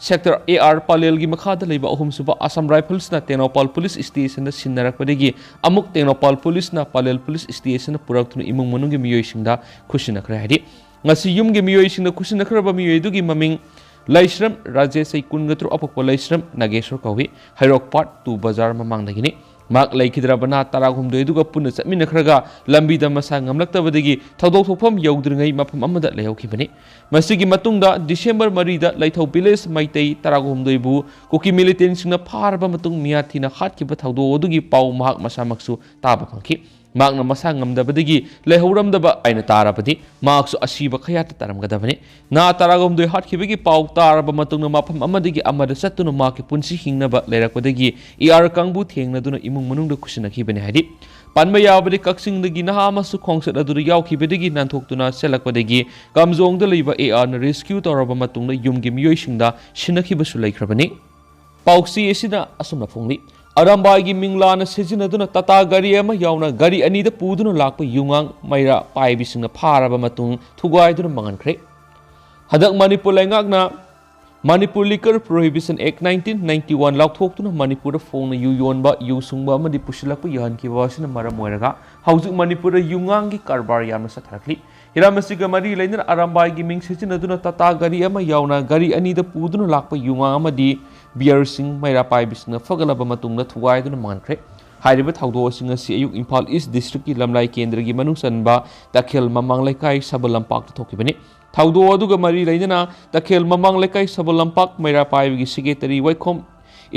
ꯁꯦꯛꯇꯔ ꯑꯦ ꯑꯥꯔ ꯄꯂꯦꯜꯒꯤ ꯃꯈꯥꯗ ꯂꯩꯕ ꯑꯍꯨꯝꯁꯨꯕ ꯑꯁꯥꯝ ꯔꯥꯏꯐꯜꯁꯅ ꯇꯦꯡꯅꯧꯄꯥꯜ ꯄꯨꯂꯤꯁ ꯁ꯭ꯇꯦꯁꯟꯗ ꯁꯤꯟꯅꯔꯛꯄꯗꯒꯤ ꯑꯃꯨꯛ ꯇꯦꯡꯅꯧꯄꯥꯜ ꯄꯨꯂꯤꯁꯅ ꯄꯂꯦꯜ ꯄꯨꯂꯤꯁ ꯁ꯭ꯇꯦꯁꯟꯗ ꯄꯨꯔꯛꯇꯨꯅ ꯏꯃꯨꯡ ꯃꯅꯨꯡꯒꯤ ꯃꯤꯑꯣꯏꯁꯤꯡꯗ ꯈꯨꯠꯁꯤꯟꯅꯈ꯭ꯔꯦ ꯍꯥꯏꯔꯤ꯫ ꯉꯁꯤ ꯌꯨꯝꯒꯤ ꯃꯤꯑꯣꯏꯁꯤꯡꯅ ꯈꯨꯠꯁꯤꯟꯅꯈ꯭ꯔꯕ ꯃꯤꯑꯣꯏ ꯑꯗꯨꯒꯤ ꯃꯃꯤꯡ ꯂꯥꯏꯁ꯭ꯔꯝ ꯔꯥꯖꯦꯁ, ꯆꯍꯤ ꯀꯨꯟꯒ ꯇꯔꯨꯛ, ꯑꯄꯣꯛꯄ ꯂꯥꯏꯁ꯭ꯔꯝ ꯅꯥꯒꯦꯁꯣꯔ ꯀꯧꯏ꯫ ꯍꯩꯔꯣꯛ ꯄꯥꯔꯠ ꯇꯨ ꯕꯖꯥꯔ ꯃꯃꯥꯡꯗꯒꯤꯅꯤ꯫ ꯃꯍꯥꯛ ꯂꯩꯈꯤꯗ꯭ꯔꯕ ꯅꯍꯥ ꯇꯔꯥꯍꯨꯝꯗꯣꯏ ꯑꯗꯨꯒ ꯄꯨꯟꯅ ꯆꯠꯃꯤꯟꯅꯈ꯭ꯔꯒ ꯂꯝꯕꯤꯗ ꯃꯁꯥ ꯉꯝꯂꯛꯇꯕꯗꯒꯤ ꯊꯧꯗꯣꯛ ꯊꯣꯛꯐꯝ ꯌꯧꯗ꯭ꯔꯤꯉꯩ ꯃꯐꯝ ꯑꯃꯗ ꯂꯩꯍꯧꯈꯤꯕꯅꯤ꯫ ꯃꯁꯤꯒꯤ ꯃꯇꯨꯡꯗ ꯗꯤꯁꯦꯝꯕꯔ ꯃꯔꯤꯗ ꯂꯩꯊꯧ ꯚꯤꯂꯦꯖ ꯃꯩꯇꯩ ꯇꯔꯥꯍꯨꯝꯗꯣꯏꯕꯨ ꯀꯨꯀꯤ ꯃꯤꯂꯤꯇꯦꯟꯁꯤꯡꯅ ꯐꯥꯔꯕ ꯃꯇꯨꯡ ꯃꯤꯍꯥꯠ ꯊꯤꯅ ꯍꯥꯠꯈꯤꯕ ꯊꯧꯗꯣꯛ ꯑꯗꯨꯒꯤ ꯄꯥꯎ ꯃꯍꯥꯛ ꯃꯁꯥꯃꯛꯁꯨ ꯇꯥꯕ ꯐꯪꯈꯤ꯫ ꯃꯍꯥꯛꯅ ꯃꯁꯥ ꯉꯝꯗꯕꯗꯒꯤ ꯂꯩꯍꯧꯔꯝꯗꯕ ꯑꯩꯅ ꯇꯥꯔꯕꯗꯤ ꯃꯍꯥꯛꯁꯨ ꯑꯁꯤꯕ ꯀꯌꯥꯠꯇ ꯇꯥꯔꯝꯒꯗꯕꯅꯤ꯫ ꯅꯍꯥ ꯇꯔꯥꯍꯨꯝꯗꯣꯏ ꯍꯥꯠꯈꯤꯕꯒꯤ ꯄꯥꯎ ꯇꯥꯔꯕ ꯃꯇꯨꯡꯗ ꯃꯐꯝ ꯑꯃꯗꯒꯤ ꯑꯃꯗ ꯆꯠꯇꯨꯅ ꯃꯍꯥꯛꯀꯤ ꯄꯨꯟꯁꯤ ꯍꯤꯡꯅꯕ ꯂꯩꯔꯛꯄꯗꯒꯤ ꯏ ꯑꯥꯔ ꯀꯥꯡꯕꯨ ꯊꯦꯡꯅꯗꯨꯅ ꯏꯃꯨꯡ ꯃꯅꯨꯡꯗ ꯈꯨꯠꯁꯤꯟꯅꯈꯤꯕꯅꯤ ꯍꯥꯏꯔꯤ꯫ ꯄꯟꯕ ꯌꯥꯕꯗꯤ ꯀꯛꯆꯤꯡꯗꯒꯤ ꯅꯍꯥ ꯑꯃꯁꯨ ꯈꯣꯡꯆꯠ ꯑꯗꯨꯗ ꯌꯥꯎꯈꯤꯕꯗꯒꯤ ꯅꯥꯟꯊꯣꯛꯇꯨꯅ ꯆꯦꯜꯂꯛꯄꯗꯒꯤ ꯀꯥꯝꯖꯣꯡꯗ ꯂꯩꯕ ꯑꯦ ꯑꯥꯔꯅ ꯔꯦꯁꯀ꯭ꯌꯨ ꯇꯧꯔꯕ ꯃꯇꯨꯡꯗ ꯌꯨꯝꯒꯤ ꯃꯤꯑꯣꯏꯁꯤꯡꯗ ꯁꯤꯟꯅꯈꯤꯕꯁꯨ ꯂꯩꯈ꯭ꯔꯕꯅꯤ꯫ ꯄꯥꯎꯆꯦ ꯑꯁꯤꯅ ꯑꯁꯨꯝꯅ ꯐꯣꯡꯂꯤ꯫ ꯑꯔꯥꯝꯕꯥꯏꯒꯤ ꯃꯤꯡ ꯂꯥꯟꯅ ꯁꯤꯖꯤꯟꯅꯗꯨꯅ ꯇꯥꯇꯥ ꯒꯥꯔꯤ ꯑꯃ ꯌꯥꯎꯅ ꯒꯥꯔꯤ ꯑꯅꯤꯗ ꯄꯨꯗꯨꯅ ꯂꯥꯛꯄ ꯌꯨꯉꯥꯡ ꯃꯩꯔꯥ ꯄꯥꯏꯕꯤꯁꯤꯡꯅ ꯐꯥꯔꯕ ꯃꯇꯨꯡ ꯊꯨꯒꯥꯏꯗꯨꯅ ꯃꯥꯡꯍꯟꯈ꯭ꯔꯦ꯫ ꯍꯟꯗꯛ ꯃꯅꯤꯄꯨꯔ ꯂꯩꯉꯥꯛꯅ Manipur Liquor Prohibition Act nineteen ninety one ꯂꯥꯎꯊꯣꯛꯇꯨꯅ ꯃꯅꯤꯄꯨꯔꯗ ꯐꯣꯡꯅ ꯌꯨ ꯌꯣꯟꯕ, ꯌꯨ ꯁꯨꯡꯕ ꯑꯃꯗꯤ ꯄꯨꯁꯤꯜꯂꯛꯄ ꯌꯥꯍꯟꯈꯤꯕ ꯑꯁꯤꯅ ꯃꯔꯝ ꯑꯣꯏꯔꯒ ꯍꯧꯖꯤꯛ ꯃꯅꯤꯄꯨꯔꯗ ꯌꯨꯉꯥꯡꯒꯤ ꯀꯔꯕꯥꯔ ꯌꯥꯝꯅ ꯆꯠꯊꯔꯛꯂꯤ꯫ ꯍꯤꯔꯝ ꯑꯁꯤꯒ ꯃꯔꯤ ꯂꯩꯅꯅ ꯑꯔꯥꯝꯕꯥꯏꯒꯤ ꯃꯤꯡ ꯁꯤꯖꯤꯟꯅꯗꯨꯅ ꯇꯥꯇꯥ ꯒꯥꯔꯤ ꯑꯃ ꯌꯥꯎꯅ ꯒꯥꯔꯤ ꯑꯅꯤꯗ ꯄꯨꯗꯨꯅ ꯂꯥꯛꯄ ꯌꯨꯉꯥꯡ ꯑꯃꯗꯤ ꯕꯤꯌꯔꯁꯤꯡ ꯃꯩꯔꯥ ꯄꯥꯏꯕꯤꯁꯤꯡꯅ ꯐꯒꯠꯂꯕ ꯃꯇꯨꯡꯗ ꯊꯨꯒꯥꯏꯗꯨꯅ ꯃꯥꯡꯈ꯭ꯔꯦ꯫ ꯍꯥꯏꯔꯤꯕ ꯊꯧꯗꯣꯛ ꯑꯁꯤ ꯉꯁꯤ ꯑꯌꯨꯛ ꯏꯝꯐꯥꯜ ꯏꯁ ꯗꯤꯁꯇ꯭ꯔꯤꯛꯀꯤ ꯂꯝꯂꯥꯏ ꯀꯦꯟꯗ꯭ꯔꯒꯤ ꯃꯅꯨꯡ ꯆꯟꯕ ꯇꯈꯦꯜ ꯃꯃꯥꯡ ꯂꯩꯀꯥꯏ ꯁꯕꯜ ꯂꯝꯄꯥꯛꯇ ꯊꯣꯛꯈꯤꯕꯅꯤ꯫ ꯊꯧꯗꯣꯛ ꯑꯗꯨꯒ ꯃꯔꯤ ꯂꯩꯅꯅ ꯇꯈꯦꯜ ꯃꯃꯥꯡ ꯂꯩꯀꯥꯏ ꯁꯕꯜ ꯂꯝꯄꯥꯛ ꯃꯩꯔꯥ ꯄꯥꯏꯕꯒꯤ ꯁꯦꯀ꯭ꯔꯦꯇꯔꯤ ꯋꯥꯏꯈꯣꯝ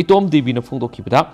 ꯏꯇꯣꯝ ꯗꯦꯕꯤꯅ ꯐꯣꯡꯗꯣꯛꯈꯤꯕꯗ,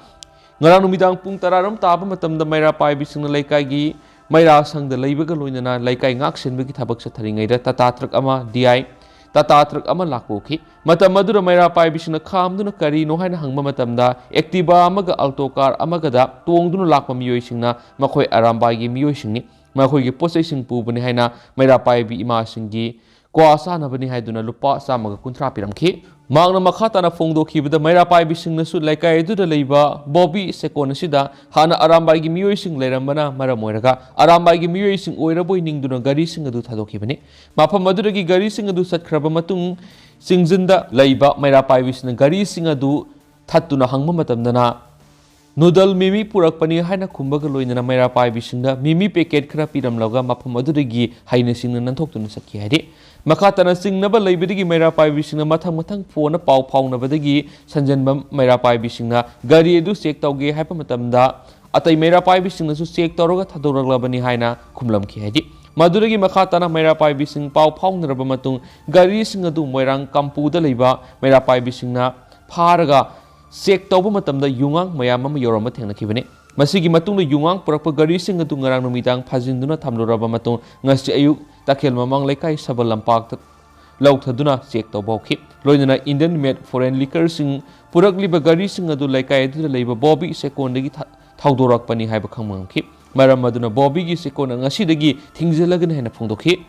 ꯉꯔꯥꯡ ꯅꯨꯃꯤꯗꯥꯡ ꯄꯨꯡ ꯇꯔꯥꯔꯣꯝ ꯇꯥꯕ ꯃꯇꯝꯗ ꯃꯩꯔꯥ ꯄꯥꯏꯕꯤꯁꯤꯡꯅ ꯂꯩꯀꯥꯏꯒꯤ ꯃꯩꯔꯥ ꯁꯪꯗ ꯂꯩꯕꯒ ꯂꯣꯏꯅꯅ ꯂꯩꯀꯥꯏ ꯉꯥꯛ ꯁꯦꯟꯕꯒꯤ ꯊꯕꯛ ꯆꯠꯊꯔꯤꯉꯩꯗ ꯇꯥꯇꯥ ꯇ꯭ꯔꯛ ꯑꯃ, ꯗꯤ ꯑꯥꯏ ꯇꯥꯇꯥ ꯇ꯭ꯔꯛ ꯑꯃ ꯂꯥꯛꯄ ꯎꯈꯤ꯫ ꯃꯇꯝ ꯑꯗꯨꯗ ꯃꯩꯔꯥ ꯄꯥꯏꯕꯤꯁꯤꯡꯅ ꯈꯥꯝꯗꯨꯅ ꯀꯔꯤꯅꯣ ꯍꯥꯏꯅ ꯍꯪꯕ ꯃꯇꯝꯗ ꯑꯦꯛꯇꯤꯚꯥ ꯑꯃꯒ ꯑꯜꯇꯣ ꯀꯥꯔ ꯑꯃꯒꯗ ꯇꯣꯡꯗꯨꯅ ꯂꯥꯛꯄ ꯃꯤꯑꯣꯏꯁꯤꯡꯅ ꯃꯈꯣꯏ ꯑꯔꯥꯝꯕꯥꯏꯒꯤ ꯃꯤꯑꯣꯏꯁꯤꯡꯅꯤ, ꯃꯈꯣꯏꯒꯤ ꯄꯣꯠ ꯆꯩꯁꯤꯡ ꯄꯨꯕꯅꯤ ꯍꯥꯏꯅ ꯃꯩꯔꯥ ꯄꯥꯏꯕꯤ ꯏꯃꯥꯁꯤꯡꯒꯤ ꯀ꯭ꯋꯥ ꯆꯥꯅꯕꯅꯤ ꯍꯥꯏꯗꯨꯅ ꯂꯨꯄꯥ ꯆꯥꯝꯃꯒ ꯀꯨꯟꯊ꯭ꯔꯥ ꯄꯤꯔꯝꯈꯤ꯫ ꯃꯍꯥꯛꯅ ꯃꯈꯥ ꯇꯥꯅ ꯐꯣꯡꯗꯣꯛꯈꯤꯕꯗ, ꯃꯩꯔꯥ ꯄꯥꯏꯕꯤꯁꯤꯡꯅꯁꯨ ꯂꯩꯀꯥꯏ ꯑꯗꯨꯗ ꯂꯩꯕ ꯕꯣꯕꯤ ꯁꯦꯀꯣꯟ ꯑꯁꯤꯗ ꯍꯥꯟꯅ ꯑꯔꯥꯝꯕꯥꯏꯒꯤ ꯃꯤꯑꯣꯏꯁꯤꯡ ꯂꯩꯔꯝꯕꯅ ꯃꯔꯝ ꯑꯣꯏꯔꯒ, ꯑꯔꯥꯝꯕꯥꯏꯒꯤ ꯃꯤꯑꯣꯏꯁꯤꯡ ꯑꯣꯏꯔꯕꯣꯏ ꯅꯤꯡꯗꯨꯅ ꯒꯥꯔꯤꯁꯤꯡ ꯑꯗꯨ ꯊꯥꯗꯣꯛꯈꯤꯕꯅꯤ꯫ ꯃꯐꯝ ꯑꯗꯨꯗꯒꯤ ꯒꯥꯔꯤꯁꯤꯡ ꯑꯗꯨ ꯆꯠꯈ꯭ꯔꯕ ꯃꯇꯨꯡ, ꯆꯤꯡꯖꯤꯟꯗ ꯂꯩꯕ ꯃꯩꯔꯥ ꯄꯥꯏꯕꯤꯁꯤꯡꯅ ꯒꯥꯔꯤꯁꯤꯡ ꯑꯗꯨ ꯊꯠꯇꯨꯅ ꯍꯪꯕ ꯃꯇꯝꯗꯅ, "ꯅꯨꯗꯜ ꯃꯤꯃꯤ ꯄꯨꯔꯛꯄꯅꯤ" ꯍꯥꯏꯅ ꯈꯨꯝꯕꯒ ꯂꯣꯏꯅꯅ ꯃꯩꯔꯥ ꯄꯥꯏꯕꯤꯁꯤꯡꯗ ꯃꯤꯃꯤ ꯄꯦꯀꯦꯠ ꯈꯔ ꯄꯤꯔꯝꯂꯒ, ꯃꯐꯝ ꯑꯗꯨꯗꯒꯤ ꯍꯩꯅ ꯁꯤꯡꯅ ꯅꯥꯟꯊꯣꯛꯇꯨꯅ ꯆꯠꯈꯤ ꯍꯥꯏꯔꯤ꯫ ꯃꯈꯥ ꯇꯥꯅ ꯆꯤꯡꯅꯕ ꯂꯩꯕꯗꯒꯤ ꯃꯩꯔꯥ ꯄꯥꯏꯕꯤꯁꯤꯡꯅ ꯃꯊꯪ ꯃꯊꯪ ꯐꯣꯟꯗ ꯄꯥꯎ ꯐꯥꯎꯅꯕꯗꯒꯤ ꯁꯟꯖꯟꯕ ꯃꯩꯔꯥ ꯄꯥꯏꯕꯤꯁꯤꯡꯅ ꯒꯥꯔꯤ ꯑꯗꯨ ꯆꯦꯛ ꯇꯧꯒꯦ ꯍꯥꯏꯕ ꯃꯇꯝꯗ, ꯑꯇꯩ ꯃꯩꯔꯥ ꯄꯥꯏꯕꯤꯁꯤꯡꯅꯁꯨ ꯆꯦꯛ ꯇꯧꯔꯒ ꯊꯥꯗꯣꯔꯛꯂꯕꯅꯤ ꯍꯥꯏꯅ ꯈꯨꯝꯂꯝꯈꯤ ꯍꯥꯏꯔꯤ꯫ ꯃꯗꯨꯗꯒꯤ ꯃꯈꯥ ꯇꯥꯅ ꯃꯩꯔꯥ ꯄꯥꯏꯕꯤꯁꯤꯡ ꯄꯥꯎ ꯐꯥꯎꯅꯔꯕ ꯃꯇꯨꯡ, ꯒꯥꯔꯤꯁꯤꯡ ꯑꯗꯨ ꯃꯣꯏꯔꯥꯡ ꯀꯥꯝꯄꯨꯗ ꯂꯩꯕ ꯃꯩꯔꯥ ꯄꯥꯏꯕꯤꯁꯤꯡꯅ ꯐꯥꯔꯒ ꯆꯦꯛ ꯇꯧꯕ ꯃꯇꯝꯗ ꯌꯨꯉꯥꯡ ꯃꯌꯥꯝ ꯑꯃ ꯌꯧꯔꯝꯕ ꯊꯦꯡꯅꯈꯤꯕꯅꯤ꯫ ꯃꯁꯤꯒꯤ ꯃꯇꯨꯡꯗ ꯌꯨꯉꯥꯡ ꯄꯨꯔꯛꯄ ꯒꯥꯔꯤꯁꯤꯡ ꯑꯗꯨ ꯉꯔꯥꯡ ꯅꯨꯃꯤꯗꯥꯡ ꯐꯥꯖꯤꯟꯗꯨꯅ ꯊꯝꯂꯨꯔꯕ ꯃꯇꯨꯡ, ꯉꯁꯤ ꯑꯌꯨꯛ ꯇꯈꯦꯜ ꯃꯃꯥꯡ ꯂꯩꯀꯥꯏ ꯁꯕꯜ ꯂꯝꯄꯥꯛꯇ ꯂꯧꯊꯗꯨꯅ ꯆꯦꯛ ꯇꯧꯕ ꯍꯧꯈꯤ꯫ ꯂꯣꯏꯅꯅ Indian made foreign liquorꯁꯤꯡ ꯄꯨꯔꯛꯂꯤꯕ ꯒꯥꯔꯤꯁꯤꯡ ꯑꯗꯨ ꯂꯩꯀꯥꯏ ꯑꯗꯨꯗ ꯂꯩꯕ ꯕꯣꯕꯤ ꯁꯦꯀꯣꯟꯗꯒꯤ ꯊ-, ꯊꯧꯗꯣꯔꯛꯄꯅꯤ ꯍꯥꯏꯕ ꯈꯪꯕ ꯉꯝꯈꯤ꯫ ꯃꯔꯝ ꯑꯗꯨꯅ ꯕꯣꯕꯤꯒꯤ ꯁꯦꯀꯣꯟ ꯉꯁꯤꯗꯒꯤ ꯊꯤꯡꯖꯤꯜꯂꯒꯅꯤ ꯍꯥꯏꯅ ꯐꯣꯡꯗꯣꯛꯈꯤ꯫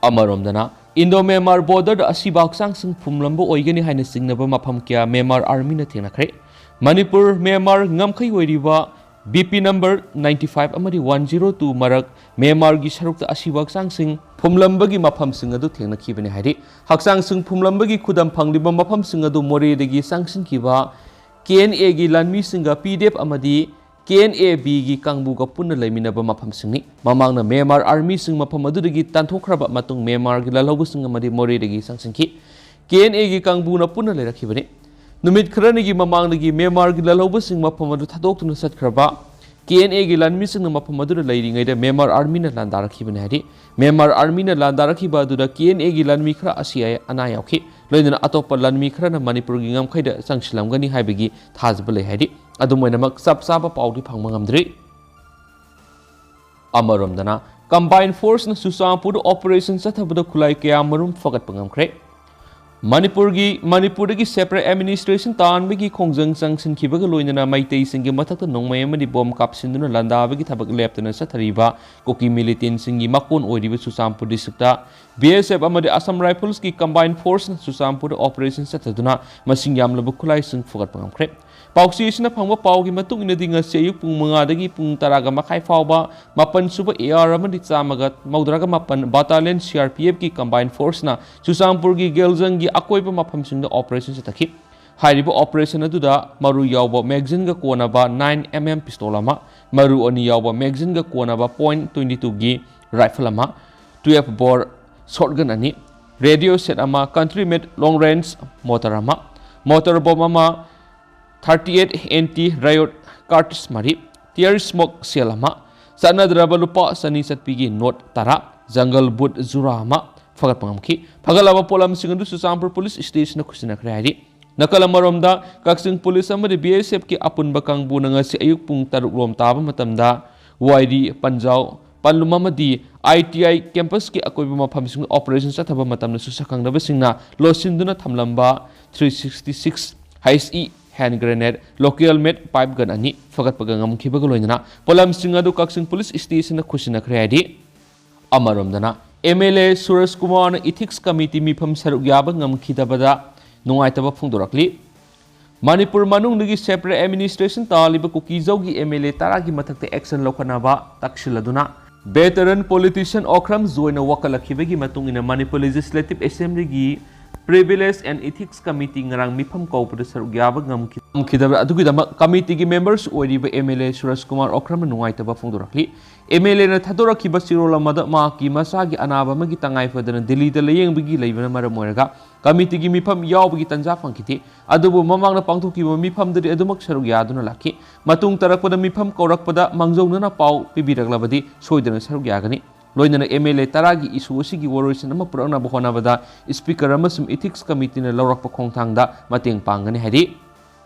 ꯑꯃꯔꯣꯝꯗꯅ, ꯏꯟꯗꯣ ꯃ꯭ꯌꯥꯟꯃꯥꯔ ꯕꯣꯔꯗꯔꯗ ꯑꯁꯤꯕ ꯍꯛꯆꯥꯡꯁꯤꯡ ꯐꯨꯝꯂꯝꯕ ꯑꯣꯏꯒꯅꯤ ꯍꯥꯏꯅ ꯆꯤꯡꯅꯕ ꯃꯐꯝ ꯀꯌꯥ ꯃ꯭ꯌꯥꯟꯃꯥꯔ ꯑꯥꯔꯃꯤꯅ ꯊꯦꯡꯅꯈ꯭ꯔꯦ꯫ ꯃꯅꯤꯄꯨꯔ ꯃ꯭ꯌꯥꯟꯃꯥꯔ ꯉꯝꯈꯩ ꯑꯣꯏꯔꯤꯕ B P number ninety five ꯑꯃꯗꯤ one zero two ꯃꯔꯛ ꯃ꯭ꯌꯥꯟꯃꯥꯔꯒꯤ ꯁꯔꯨꯛꯇ ꯑꯁꯤꯕ ꯍꯛꯆꯥꯡꯁꯤꯡ ꯐꯨꯝꯂꯝꯕꯒꯤ ꯃꯐꯝꯁꯤꯡ ꯑꯗꯨ ꯊꯦꯡꯅꯈꯤꯕꯅꯤ ꯍꯥꯏꯔꯤ꯫ ꯍꯛꯆꯥꯡꯁꯤꯡ ꯐꯨꯝꯂꯝꯕꯒꯤ ꯈꯨꯗꯝ ꯐꯪꯂꯤꯕ ꯃꯐꯝꯁꯤꯡ ꯑꯗꯨ ꯃꯣꯔꯦꯗꯒꯤ ꯆꯪꯁꯤꯟꯈꯤꯕ ꯀꯦ ꯑꯦꯟ ꯑꯦꯒꯤ ꯂꯥꯟꯃꯤꯁꯤꯡꯒ ꯄꯤ ꯗꯤ ꯑꯦꯐ ꯑꯃꯗꯤ ꯀꯦ ꯑꯦꯟ ꯑꯦ ꯕꯤꯒꯤ ꯀꯥꯡꯕꯨꯒ ꯄꯨꯟꯅ ꯂꯩꯃꯤꯟꯅꯕ ꯃꯐꯝꯁꯤꯡꯅꯤ꯫ ꯃꯃꯥꯡꯗ ꯃ꯭ꯌꯥꯟꯃꯥꯔ ꯑꯥꯔꯃꯤꯁꯤꯡ ꯃꯐꯝ ꯑꯗꯨꯗꯒꯤ ꯇꯥꯟꯊꯣꯛꯈ꯭ꯔꯕ ꯃꯇꯨꯡ ꯃ꯭ꯌꯥꯟꯃꯥꯔꯒꯤ ꯂꯥꯜꯍꯧꯕꯁꯤꯡ ꯑꯃꯗꯤ ꯃꯣꯔꯦꯗꯒꯤ ꯆꯪꯁꯤꯟꯈꯤ꯫ ꯀꯦ ꯑꯦꯟ ꯑꯦꯒꯤ ꯀꯥꯡꯕꯨꯅ ꯄꯨꯟꯅ ꯂꯩꯔꯛꯈꯤꯕꯅꯤ꯫ ꯅꯨꯃꯤꯠ ꯈꯔꯅꯤꯒꯤ ꯃꯃꯥꯡꯗꯒꯤ ꯃ꯭ꯌꯥꯟꯃꯥꯔꯒꯤ ꯂꯥꯜꯍꯧꯕꯁꯤꯡ ꯃꯐꯝ ꯑꯗꯨ ꯊꯥꯗꯣꯛꯇꯨꯅ ꯆꯠꯈ꯭ꯔꯕ ꯀꯦ ꯑꯦꯟ ꯑꯦꯒꯤ ꯂꯥꯟꯃꯤꯁꯤꯡꯅ ꯃꯐꯝ ꯑꯗꯨꯗ ꯂꯩꯔꯤꯉꯩꯗ ꯃ꯭ꯌꯥꯟꯃꯥꯔ ꯑꯥꯔꯃꯤꯅ ꯂꯥꯟꯗꯥꯔꯛꯈꯤꯕꯅꯤ ꯍꯥꯏꯔꯤ꯫ ꯃ꯭ꯌꯥꯟꯃꯥꯔ ꯑꯥꯔꯃꯤꯅ ꯂꯥꯟꯗꯥꯔꯛꯈꯤꯕ ꯑꯗꯨꯗ ꯀꯦ ꯑꯦꯟ ꯑꯦꯒꯤ ꯂꯥꯟꯃꯤ ꯈꯔ ꯑꯁꯤ ꯑꯅꯥ ꯌꯥꯎꯈꯤ꯫ ꯂꯣꯏꯅꯅ ꯑꯇꯣꯞꯄ ꯂꯥꯟꯃꯤ ꯈꯔꯅ ꯃꯅꯤꯄꯨꯔꯒꯤ ꯉꯝꯈꯩꯗ ꯆꯪꯁꯤꯜꯂꯝꯒꯅꯤ ꯍꯥꯏꯕꯒꯤ ꯊꯥꯖꯕ ꯂꯩ ꯍꯥꯏꯔꯤ꯫ ꯑꯗꯨꯝ ꯑꯣꯏꯅꯃꯛ, ꯆꯞ ꯆꯥꯕ ꯄꯥꯎꯗꯤ ꯐꯪꯕ ꯉꯝꯗ꯭ꯔꯤ꯫ ꯑꯃꯔꯣꯝꯗꯅ, combined forceꯅ ꯆꯨꯔꯆꯥꯟꯄꯨꯔꯗ operation ꯆꯠꯊꯕꯗ ꯈꯨꯠꯂꯥꯏ ꯀꯌꯥ ꯃꯔꯨꯝ ꯐꯒꯠꯄ ꯉꯝꯈ꯭ꯔꯦ꯫ ꯃꯅꯤꯄꯨꯔꯒꯤ, ꯃꯅꯤꯄꯨꯔꯗꯒꯤ separate administration ꯇꯥꯟꯕꯒꯤ ꯈꯣꯡꯖꯪ ꯆꯪꯁꯤꯟꯈꯤꯕꯒ ꯂꯣꯏꯅꯅ ꯃꯩꯇꯩꯁꯤꯡꯒꯤ ꯃꯊꯛꯇ ꯅꯣꯡꯃꯩ ꯑꯃꯗꯤ ꯕꯣꯝ ꯀꯥꯞꯁꯤꯟꯗꯨꯅ ꯂꯥꯟꯗꯥꯕꯒꯤ ꯊꯕꯛ ꯂꯦꯞꯇꯅ ꯆꯠꯊꯔꯤꯕ ꯀꯨꯀꯤ militantꯁꯤꯡꯒꯤ ꯃꯀꯣꯟ ꯑꯣꯏꯔꯤꯕ ꯆꯨꯔꯆꯥꯟꯄꯨꯔ districtꯇ B S F ꯑꯃꯗꯤ Assam Riflesꯀꯤ combined forceꯅ ꯆꯨꯔꯆꯥꯟꯄꯨꯔꯗ operation ꯆꯠꯊꯗꯨꯅ ꯃꯁꯤꯡ ꯌꯥꯝꯂꯕ ꯈꯨꯠꯂꯥꯏꯁꯤꯡ ꯐꯨꯒꯠꯄ ꯉꯝꯈ꯭ꯔꯦ꯫ ꯄꯥꯎꯆꯦ ꯑꯁꯤꯅ ꯐꯪꯕ ꯄꯥꯎꯒꯤ ꯃꯇꯨꯡ ꯏꯟꯅꯗꯤ, ꯉꯁꯤ ꯑꯌꯨꯛ ꯄꯨꯡ ꯃꯉꯥꯗꯒꯤ ꯄꯨꯡ ꯇꯔꯥꯒ ꯃꯈꯥꯏ ꯐꯥꯎꯕ ꯃꯥꯄꯟ ꯁꯨꯕ AR ꯑꯃꯗꯤ ꯆꯥꯝꯃꯒ ꯃꯧꯗ꯭ꯔꯥꯒ ꯃꯥꯄꯟ battalion C R P Fꯀꯤ combined forceꯅ ꯆꯨꯔꯆꯥꯟꯄꯨꯔꯒꯤ ꯒꯦꯜꯖꯪꯒꯤ ꯑꯀꯣꯏꯕ ꯃꯐꯝꯁꯤꯡꯗ operation ꯆꯠꯊꯈꯤ꯫ ꯍꯥꯏꯔꯤꯕ operation ꯑꯗꯨꯗ ꯃꯔꯨ ꯌꯥꯎꯕ magazineꯒ ꯀꯣꯟꯅꯕ nine M M pistol ꯑꯃ, ꯃꯔꯨ ꯑꯅꯤ ꯌꯥꯎꯕ magazineꯒ ꯀꯣꯟꯅꯕ point twenty twoꯒꯤ rifle ꯑꯃ, twelve bore shotgun ꯑꯅꯤ, radio set ꯑꯃ, country made long range mortar ꯑꯃ, mortar bomb ꯑꯃ, thirty eight anti riot cartridge ꯃꯔꯤ, tear smoke shell ꯑꯃ, ꯆꯠꯅꯗ꯭ꯔꯕ ꯂꯨꯄꯥ ꯆꯅꯤ ꯆꯠꯄꯤꯒꯤ note ꯇꯔꯥ, jungle boot ꯖꯨꯔꯥ ꯑꯃ ꯐꯒꯠꯄ ꯉꯝꯈꯤ꯫ ꯐꯒꯠꯂꯕ ꯄꯣꯠꯂꯝꯁꯤꯡ ꯑꯗꯨ ꯆꯨꯔꯆꯥꯟꯄꯨꯔ police stationꯗ ꯈꯨꯠꯁꯤꯟꯅꯈ꯭ꯔꯦ ꯍꯥꯏꯔꯤ꯫ ꯅꯥꯀꯜ ꯑꯃꯔꯣꯝꯗ, ꯀꯛꯆꯤꯡ police ꯑꯃꯗꯤ B S Fꯀꯤ ꯑꯄꯨꯟꯕ ꯀꯥꯡꯕꯨꯅ ꯉꯁꯤ ꯑꯌꯨꯛ ꯄꯨꯡ ꯇꯔꯨꯛ ꯂꯣꯝ ꯇꯥꯕ ꯃꯇꯝꯗ ꯋꯥꯏꯔꯤ, ꯄꯟꯖꯥꯎ, ꯄꯟꯂꯨꯝ ꯑꯃꯗꯤ I T I campusꯀꯤ ꯑꯀꯣꯏꯕ ꯃꯐꯝꯁꯤꯡꯗ operation ꯆꯠꯊꯕ ꯃꯇꯝꯗꯁꯨ ꯁꯛꯈꯪꯅꯕꯁꯤꯡꯅ ꯂꯣꯠꯁꯤꯟꯗꯨꯅ ꯊꯝꯂꯝꯕ three sixty six H E hand grenade, local made pipe gun ꯑꯅꯤ ꯐꯒꯠꯄꯒ ꯉꯝꯈꯤꯕꯒ ꯂꯣꯏꯅꯅ ꯄꯣꯠꯂꯝꯁꯤꯡ ꯑꯗꯨ ꯀꯛꯆꯤꯡ police stationꯗ ꯈꯨꯠꯁꯤꯟꯅꯈ꯭ꯔꯦ ꯍꯥꯏꯔꯤ꯫ ꯑꯃꯔꯣꯝꯗꯅ, M L A ꯁꯨꯔꯖ ꯀꯨꯃꯥꯔꯅ ethics committee ꯃꯤꯐꯝ ꯁꯔꯨꯛ ꯌꯥꯕ ꯉꯝꯈꯤꯗꯕꯗ ꯅꯨꯡꯉꯥꯏꯇꯕ ꯐꯣꯡꯗꯣꯔꯛꯂꯤ꯫ ꯃꯅꯤꯄꯨꯔ ꯃꯅꯨꯡꯗꯒꯤ separate administration ꯇꯥꯜꯂꯤꯕ ꯀꯨꯀꯤꯖꯧꯒꯤ M L A ꯇꯔꯥꯒꯤ ꯃꯊꯛꯇ action ꯂꯧꯈꯠꯅꯕ ꯇꯛꯁꯤꯜꯂꯗꯨꯅ veteran politician ꯑꯣꯀ꯭ꯔꯝ ꯖꯣꯏꯅ ꯋꯥꯀꯠꯂꯛꯈꯤꯕꯒꯤ ꯃꯇꯨꯡ ꯏꯟꯅ Manipur Legislative Assemblyꯒꯤ Privilege and Ethics Committee ꯉꯔꯥꯡ ꯃꯤꯐꯝ ꯀꯧꯕꯗ ꯁꯔꯨꯛ ꯌꯥꯕ ꯉꯝꯈꯤ-, ꯉꯝꯈꯤꯗꯕ ꯑꯗꯨꯒꯤꯗꯃꯛ committeeꯒꯤ members ꯑꯣꯏꯔꯤꯕ M L A ꯁꯨꯔꯖ ꯀꯨꯃꯥꯔ ꯑꯣꯀ꯭ꯔꯝꯅ ꯅꯨꯡꯉꯥꯏꯇꯕ ꯐꯣꯡꯗꯣꯔꯛꯂꯤ꯫ M L Aꯅ ꯊꯥꯗꯣꯔꯛꯈꯤꯕ ꯆꯦꯔꯣꯜ ꯑꯃꯗ ꯃꯍꯥꯛꯀꯤ ꯃꯆꯥꯒꯤ ꯑꯅꯥꯕ ꯑꯃꯒꯤ ꯇꯉꯥꯏ ꯐꯗꯅ ꯗꯤꯜꯂꯤꯗ ꯂꯥꯌꯦꯡꯕꯒꯤ ꯂꯩꯕꯅ ꯃꯔꯝ ꯑꯣꯏꯔꯒ committeeꯒꯤ ꯃꯤꯐꯝ ꯌꯥꯎꯕꯒꯤ ꯇꯟꯖꯥ ꯐꯪꯈꯤꯗꯦ꯫ ꯑꯗꯨꯕꯨ ꯃꯃꯥꯡꯗ ꯄꯥꯡꯊꯣꯛꯈꯤꯕ ꯃꯤꯐꯝꯗꯗꯤ ꯑꯗꯨꯃꯛ ꯁꯔꯨꯛ ꯌꯥꯗꯨꯅ ꯂꯥꯛꯈꯤ꯫ ꯃꯇꯨꯡ ꯇꯥꯔꯛꯄꯗ ꯃꯤꯐꯝ ꯀꯧꯔꯛꯄꯗ ꯃꯥꯡꯖꯧꯅꯅ ꯄꯥꯎ ꯄꯤꯕꯤꯔꯛꯂꯕꯗꯤ ꯁꯣꯏꯗꯅ ꯁꯔꯨꯛ ꯌꯥꯒꯅꯤ꯫ ꯂꯣꯏꯅꯅ M L A ꯇꯔꯥꯒꯤ issue ꯑꯁꯤꯒꯤ ꯋꯥꯔꯣꯏꯁꯤꯟ ꯑꯃ ꯄꯨꯔꯛꯅꯕ ꯍꯣꯠꯅꯕꯗ Speaker ꯑꯃꯁꯨꯡ Ethics Committeeꯅ ꯂꯧꯔꯛꯄ ꯈꯣꯡꯊꯥꯡꯗ ꯃꯇꯦꯡ ꯄꯥꯡꯒꯅꯤ ꯍꯥꯏꯔꯤ꯫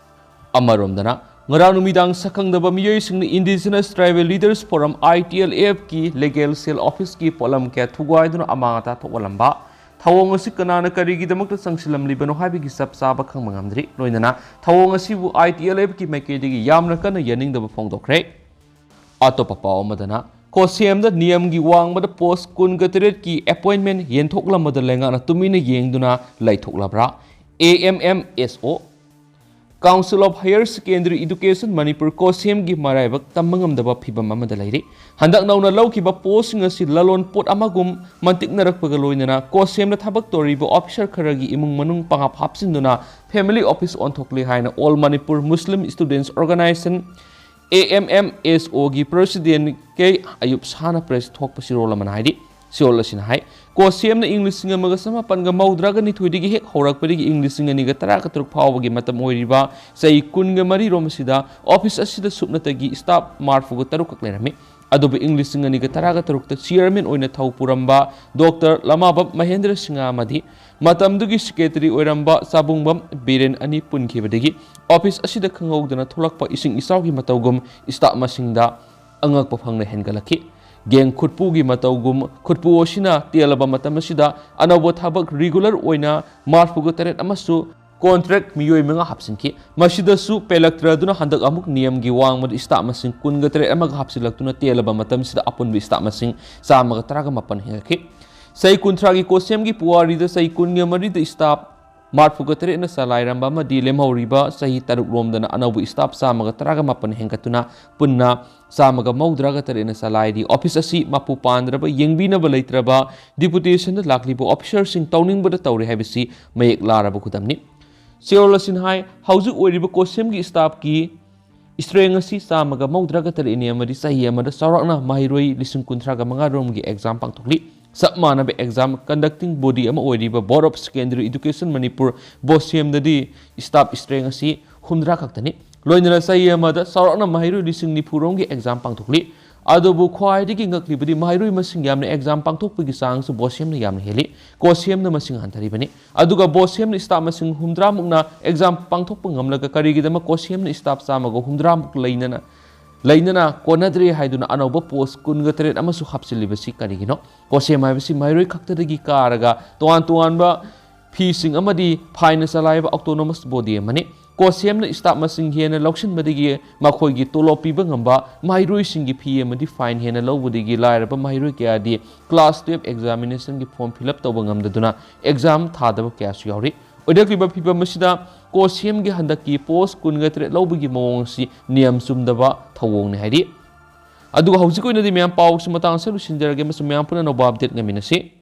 ꯑꯃꯔꯣꯝꯗꯅ, ꯉꯔꯥꯡ ꯅꯨꯃꯤꯗꯥꯡ ꯁꯛꯈꯪꯗꯕ ꯃꯤꯑꯣꯏꯁꯤꯡꯅ Indigenous Tribal Leaders Forum, I T L Fꯀꯤ legal cell officeꯀꯤ ꯄꯣꯠꯂꯝ ꯀꯌꯥ ꯊꯨꯒꯥꯏꯗꯨꯅ ꯑꯃꯥꯡ ꯑꯇꯥ ꯊꯣꯛꯍꯜꯂꯝꯕ, ꯊꯧꯑꯣꯡ ꯑꯁꯤ ꯀꯅꯥꯅ ꯀꯔꯤꯒꯤꯗꯃꯛꯇ ꯆꯪꯁꯤꯜꯂꯝꯂꯤꯕꯅꯣ ꯍꯥꯏꯕꯒꯤ ꯆꯞ ꯆꯥꯕ ꯈꯪꯕ ꯉꯝꯗ꯭ꯔꯤ꯫ ꯂꯣꯏꯅꯅ ꯊꯧꯑꯣꯡ ꯑꯁꯤꯕꯨ ITLF ꯀꯤ ꯃꯥꯏꯀꯩꯗꯒꯤ ꯌꯥꯝꯅ ꯀꯟꯅ ꯌꯥꯅꯤꯡꯗꯕ ꯐꯣꯡꯗꯣꯛꯈ꯭ꯔꯦ꯫ ꯑꯇꯣꯞꯄ ꯄꯥꯎ ꯑꯃꯗꯅ, ꯀꯣꯁꯦꯝꯗ ꯅꯤꯌꯝꯒꯤ ꯋꯥꯡꯃꯗ ꯄꯣꯁ ꯀꯨꯟꯒ ꯇꯔꯦꯠꯀꯤ ꯑꯦꯄꯣꯏꯟꯃꯦꯟ ꯌꯦꯟꯊꯣꯛꯂꯝꯕꯗ ꯂꯩꯉꯥꯛꯅ ꯇꯨꯃꯤꯟꯅ ꯌꯦꯡꯗꯨꯅ ꯂꯩꯊꯣꯛꯂꯕ꯭ꯔꯥ? AMMSO, Council of Higher Secondary Education Manipur, ꯀꯣꯁꯦꯝꯒꯤ ꯃꯔꯥꯏꯕꯛ ꯇꯝꯕ ꯉꯝꯗꯕ ꯐꯤꯚꯝ ꯑꯃꯗ ꯂꯩꯔꯤ꯫ ꯍꯟꯗꯛ ꯅꯧꯅ ꯂꯧꯈꯤꯕ ꯄꯣꯁꯁꯤꯡ ꯑꯁꯤ ꯂꯂꯣꯟ ꯄꯣꯠ ꯑꯃꯒꯨꯝ ꯃꯟꯇꯤꯛꯅꯔꯛꯄꯒ ꯂꯣꯏꯅꯅ ꯀꯣꯁꯦꯝꯗ ꯊꯕꯛ ꯇꯧꯔꯤꯕ ꯑꯣꯐꯤꯁꯔ ꯈꯔꯒꯤ ꯏꯃꯨꯡ ꯃꯅꯨꯡ ꯄꯪꯍꯥꯞ ꯍꯥꯞꯆꯤꯟꯗꯨꯅ ꯐꯦꯃꯤꯂꯤ ꯑꯣꯐꯤꯁ ꯑꯣꯟꯊꯣꯛꯂꯦ ꯍꯥꯏꯅ All Manipur Muslim Students Organisation, AMMSO ꯒꯤ president ꯀꯦ ꯑꯌꯨꯕ ꯁꯥꯍꯅ ꯄ꯭ꯔꯦꯁ ꯊꯣꯛꯄ ꯆꯦꯔꯣꯜ ꯑꯃꯅ ꯍꯥꯏꯔꯤ꯫ ꯆꯦꯔꯣꯜ ꯑꯁꯤꯅ ꯍꯥꯏ, ꯀꯣꯁꯦꯝꯅ ꯏꯪ ꯂꯤꯁꯤꯡ ꯑꯃꯒ ꯆꯃꯥꯄꯟꯒ ꯃꯧꯗ꯭ꯔꯥꯒ ꯅꯤꯊꯣꯏꯗꯒꯤ ꯍꯦꯛ ꯍꯧꯔꯛꯄꯗꯒꯤ ꯏꯪ ꯂꯤꯁꯤꯡ ꯑꯅꯤꯒ ꯇꯔꯥꯒ ꯇꯔꯨꯛ ꯐꯥꯎꯕꯒꯤ ꯃꯇꯝ ꯑꯣꯏꯔꯤꯕ ꯆꯍꯤ ꯀꯨꯟꯒ ꯃꯔꯤ ꯔꯣꯝ ꯑꯁꯤꯗ ꯑꯣꯐꯤꯁ ꯑꯁꯤꯗ ꯁꯨꯞꯅꯇꯒꯤ staff ꯃꯔꯤꯐꯨꯒ ꯇꯔꯨꯛ ꯈꯛ ꯂꯩꯔꯝꯃꯤ꯫ ꯑꯗꯨꯕꯨ ꯏꯪ ꯂꯤꯁꯤꯡ ꯑꯅꯤꯒ ꯇꯔꯥꯒ ꯇꯔꯨꯛꯇ chairman ꯑꯣꯏꯅ ꯊꯧ ꯄꯨꯔꯝꯕ ꯗꯣꯛꯇꯔ ꯂꯃꯥꯕꯝ ꯃꯍꯦꯟꯗ꯭ꯔ ꯁꯤꯡꯍ ꯑꯃꯗꯤ ꯃꯇꯝꯗꯨꯒꯤ secretary ꯑꯣꯏꯔꯝꯕ ꯆꯥꯕꯨꯡꯕꯝ ꯕꯤꯔꯦꯟ ꯑꯅꯤ ꯄꯨꯟꯈꯤꯕꯗꯒꯤ ꯑꯣꯐꯤꯁ ꯑꯁꯤꯗ ꯈꯪꯍꯧꯗꯅ ꯊꯣꯛꯂꯛꯄ ꯏꯁꯤꯡ ꯏꯆꯥꯎꯒꯤ ꯃꯇꯧꯒꯨꯝ staff ꯃꯁꯤꯡꯗ ꯑꯉꯛꯄ ꯐꯪꯅ ꯍꯦꯟꯒꯠꯂꯛꯈꯤ꯫ ꯒꯦꯡ ꯈꯨꯠꯄꯨꯒꯤ ꯃꯇꯧꯒꯨꯝ ꯈꯨꯠꯄꯨ ꯑꯁꯤꯅ ꯇꯦꯜꯂꯕ ꯃꯇꯝ ꯑꯁꯤꯗ ꯑꯅꯧꯕ ꯊꯕꯛ regular ꯑꯣꯏꯅ ꯃꯔꯤꯐꯨꯒ ꯇꯔꯦꯠ ꯑꯃꯁꯨ contract ꯃꯤꯑꯣꯏ ꯃꯉꯥ ꯍꯥꯞꯆꯤꯟꯈꯤ꯫ ꯃꯁꯤꯗꯁꯨ ꯄꯦꯜꯂꯛꯇ꯭ꯔꯗꯨꯅ ꯍꯟꯗꯛ ꯑꯃꯨꯛ ꯅꯤꯌꯝꯒꯤ ꯋꯥꯡꯃꯗ staff ꯃꯁꯤꯡ ꯀꯨꯟꯒ ꯇꯔꯦꯠ ꯑꯃꯒ ꯍꯥꯞꯆꯤꯜꯂꯛꯇꯨꯅ ꯇꯦꯜꯂꯕ ꯃꯇꯝꯁꯤꯗ ꯑꯄꯨꯟꯕ staff ꯃꯁꯤꯡ ꯆꯥꯝꯃꯒ ꯇꯔꯥꯒ ꯃꯥꯄꯟ ꯍꯦꯟꯒꯠꯈꯤ꯫ ꯆꯍꯤ ꯀꯨꯟꯊ꯭ꯔꯥꯒꯤ ꯀꯣꯁꯦꯝꯒꯤ ꯄꯨꯋꯥꯔꯤꯗ ꯆꯍꯤ ꯀꯨꯟꯒ ꯃꯔꯤꯗ staff ꯃꯔꯤꯐꯨꯒ ꯇꯔꯦꯠꯅ ꯆꯂꯥꯏꯔꯝꯕ ꯑꯃꯗꯤ ꯂꯦꯝꯍꯧꯔꯤꯕ ꯆꯍꯤ ꯇꯔꯨꯛ ꯔꯣꯝꯗꯅ ꯑꯅꯧꯕ staff ꯆꯥꯝꯃꯒ ꯇꯔꯥꯒ ꯃꯥꯄꯟ ꯍꯦꯟꯒꯠꯇꯨꯅ ꯄꯨꯟꯅ ꯆꯥꯝꯃꯒ ꯃꯧꯗ꯭ꯔꯥꯒ ꯇꯔꯦꯠꯅ ꯆꯂꯥꯏꯔꯤ꯫ ꯑꯣꯐꯤꯁ ꯑꯁꯤ ꯃꯄꯨ ꯄꯥꯟꯗ꯭ꯔꯕ, ꯌꯦꯡꯕꯤꯅꯕ ꯂꯩꯇ꯭ꯔꯕ, deputationꯗ ꯂꯥꯛꯂꯤꯕ ꯑꯣꯐꯤꯁꯔꯁꯤꯡ ꯇꯧꯅꯤꯡꯕꯗ ꯇꯧꯔꯦ ꯍꯥꯏꯕꯁꯤ ꯃꯌꯦꯛ ꯂꯥꯔꯕ ꯈꯨꯗꯝꯅꯤ꯫ ꯆꯦꯔꯣꯜ ꯑꯁꯤꯅ ꯍꯥꯏ, ꯍꯧꯖꯤꯛ ꯑꯣꯏꯔꯤꯕ ꯀꯣꯁꯦꯝꯒꯤ staffꯀꯤ strength ꯑꯁꯤ ꯆꯥꯝꯃꯒ ꯃꯧꯗ꯭ꯔꯥꯒ ꯇꯔꯦꯠꯅꯤ ꯑꯃꯗꯤ ꯆꯍꯤ ꯑꯃꯗ ꯆꯥꯎꯔꯥꯛꯅ ꯃꯍꯩꯔꯣꯏ ꯂꯤꯁꯤꯡ ꯀꯨꯟꯊ꯭ꯔꯥꯒ ꯃꯉꯥ ꯔꯣꯝꯒꯤ exam ꯄꯥꯡꯊꯣꯛꯂꯤ꯫ ꯆꯞ ꯃꯥꯟꯅꯕ exam conducting body ꯑꯃ ꯑꯣꯏꯔꯤꯕ Board of Secondary Education Manipur, ꯕꯣꯁꯦꯝꯗꯗꯤ staff strength ꯑꯁꯤ ꯍꯨꯝꯗ꯭ꯔꯥ ꯈꯛꯇꯅꯤ꯫ ꯂꯣꯏꯅꯅ ꯆꯍꯤ ꯑꯃꯗ ꯆꯥꯎꯔꯥꯛꯅ ꯃꯍꯩꯔꯣꯏ ꯂꯤꯁꯤꯡ ꯅꯤꯐꯨ ꯔꯣꯝꯒꯤ exam ꯄꯥꯡꯊꯣꯛꯂꯤ꯫ ꯑꯗꯨꯕꯨ ꯈ꯭ꯋꯥꯏꯗꯒꯤ ꯉꯛꯂꯤꯕꯗꯤ ꯃꯍꯩꯔꯣꯏ ꯃꯁꯤꯡ ꯌꯥꯝꯅ exam ꯄꯥꯡꯊꯣꯛꯄꯒꯤ ꯆꯥꯡꯁꯨ ꯕꯣꯁꯦꯝꯅ ꯌꯥꯝꯅ ꯍꯦꯜꯂꯤ꯫ ꯀꯣꯁꯦꯝꯅ ꯃꯁꯤꯡ ꯍꯟꯊꯔꯤꯕꯅꯤ꯫ ꯑꯗꯨꯒ ꯕꯣꯁꯦꯝꯅ staff ꯃꯁꯤꯡ ꯍꯨꯝꯗ꯭ꯔꯥ ꯃꯨꯛꯅ exam ꯄꯥꯡꯊꯣꯛꯄ ꯉꯝꯂꯒ ꯀꯔꯤꯒꯤꯗꯃꯛ ꯀꯣꯁꯦꯝꯅ staff ꯆꯥꯝꯃꯒ ꯍꯨꯝꯗ꯭ꯔꯥ ꯃꯨꯛ ꯂꯩꯅꯅ ꯂꯩꯅꯅ ꯀꯣꯟꯅꯗ꯭ꯔꯦ ꯍꯥꯏꯗꯨꯅ ꯑꯅꯧꯕ ꯄꯣꯁ ꯀꯨꯟꯒ ꯇꯔꯦꯠ ꯑꯃꯁꯨ ꯍꯥꯞꯆꯤꯜꯂꯤꯕꯁꯤ ꯀꯔꯤꯒꯤꯅꯣ? ꯀꯣꯁꯦꯝ ꯍꯥꯏꯕꯁꯤ ꯃꯍꯩꯔꯣꯏ ꯈꯛꯇꯗꯒꯤ ꯀꯥꯔꯒ ꯇꯣꯉꯥꯟ ꯇꯣꯉꯥꯟꯕ ꯐꯤꯁꯤꯡ ꯑꯃꯗꯤ ꯐꯥꯏꯅ ꯆꯂꯥꯏꯕ ꯑꯣꯇꯣꯅꯣꯃꯁ ꯕꯣꯗꯤ ꯑꯃꯅꯤ꯫ ꯀꯣꯁꯦꯝꯅ ꯁ꯭ꯇꯥꯐ ꯃꯁꯤꯡ ꯍꯦꯟꯅ ꯂꯧꯁꯤꯟꯕꯗꯒꯤ ꯃꯈꯣꯏꯒꯤ ꯇꯣꯂꯣꯞ ꯄꯤꯕ ꯉꯝꯕ ꯃꯍꯩꯔꯣꯏꯁꯤꯡꯒꯤ ꯐꯤ ꯑꯃꯗꯤ ꯐꯥꯏꯟ ꯍꯦꯟꯅ ꯂꯧꯕꯗꯒꯤ ꯂꯥꯏꯔꯕ ꯃꯍꯩꯔꯣꯏ ꯀꯌꯥꯗꯤ ꯀ꯭ꯂꯥꯁ ꯇꯨꯌꯦꯜꯐ ꯑꯦꯛꯖꯥꯃꯤꯅꯦꯁꯟꯒꯤ ꯐꯣꯔꯝ ꯐꯤꯜ ꯑꯞ ꯇꯧꯕ ꯉꯝꯗꯗꯨꯅ ꯑꯦꯛꯖꯥꯝ ꯊꯥꯗꯕ ꯀꯌꯥꯁꯨ ꯌꯥꯎꯔꯤ꯫ ꯑꯣꯏꯔꯛꯂꯤꯕ ꯐꯤꯕꯝ ꯑꯁꯤꯗ ꯀꯣꯁꯦꯝꯒꯤ ꯍꯟꯗꯛꯀꯤ ꯄꯣꯁ ꯀꯨꯟꯒ ꯇꯔꯦꯠ ꯂꯧꯕꯒꯤ ꯃꯑꯣꯡ ꯑꯁꯤ ꯅꯤꯌꯝ ꯆꯨꯝꯗꯕ ꯊꯧꯑꯣꯡꯅꯤ ꯍꯥꯏꯔꯤ꯫ ꯑꯗꯨꯒ ꯍꯧꯖꯤꯛ ꯑꯣꯏꯅꯗꯤ ꯃꯌꯥꯝ ꯄꯥꯎꯁꯤ ꯃꯇꯥꯡ ꯑꯁꯤꯗ ꯂꯣꯏꯁꯤꯟꯖꯔꯒꯦ ꯑꯃꯁꯨꯡ ꯃꯌꯥꯝ ꯄꯨꯟꯅ ꯑꯅꯧꯕ ꯑꯞꯗꯦꯠ ꯉꯥꯏꯃꯤꯟꯅꯁꯤ꯫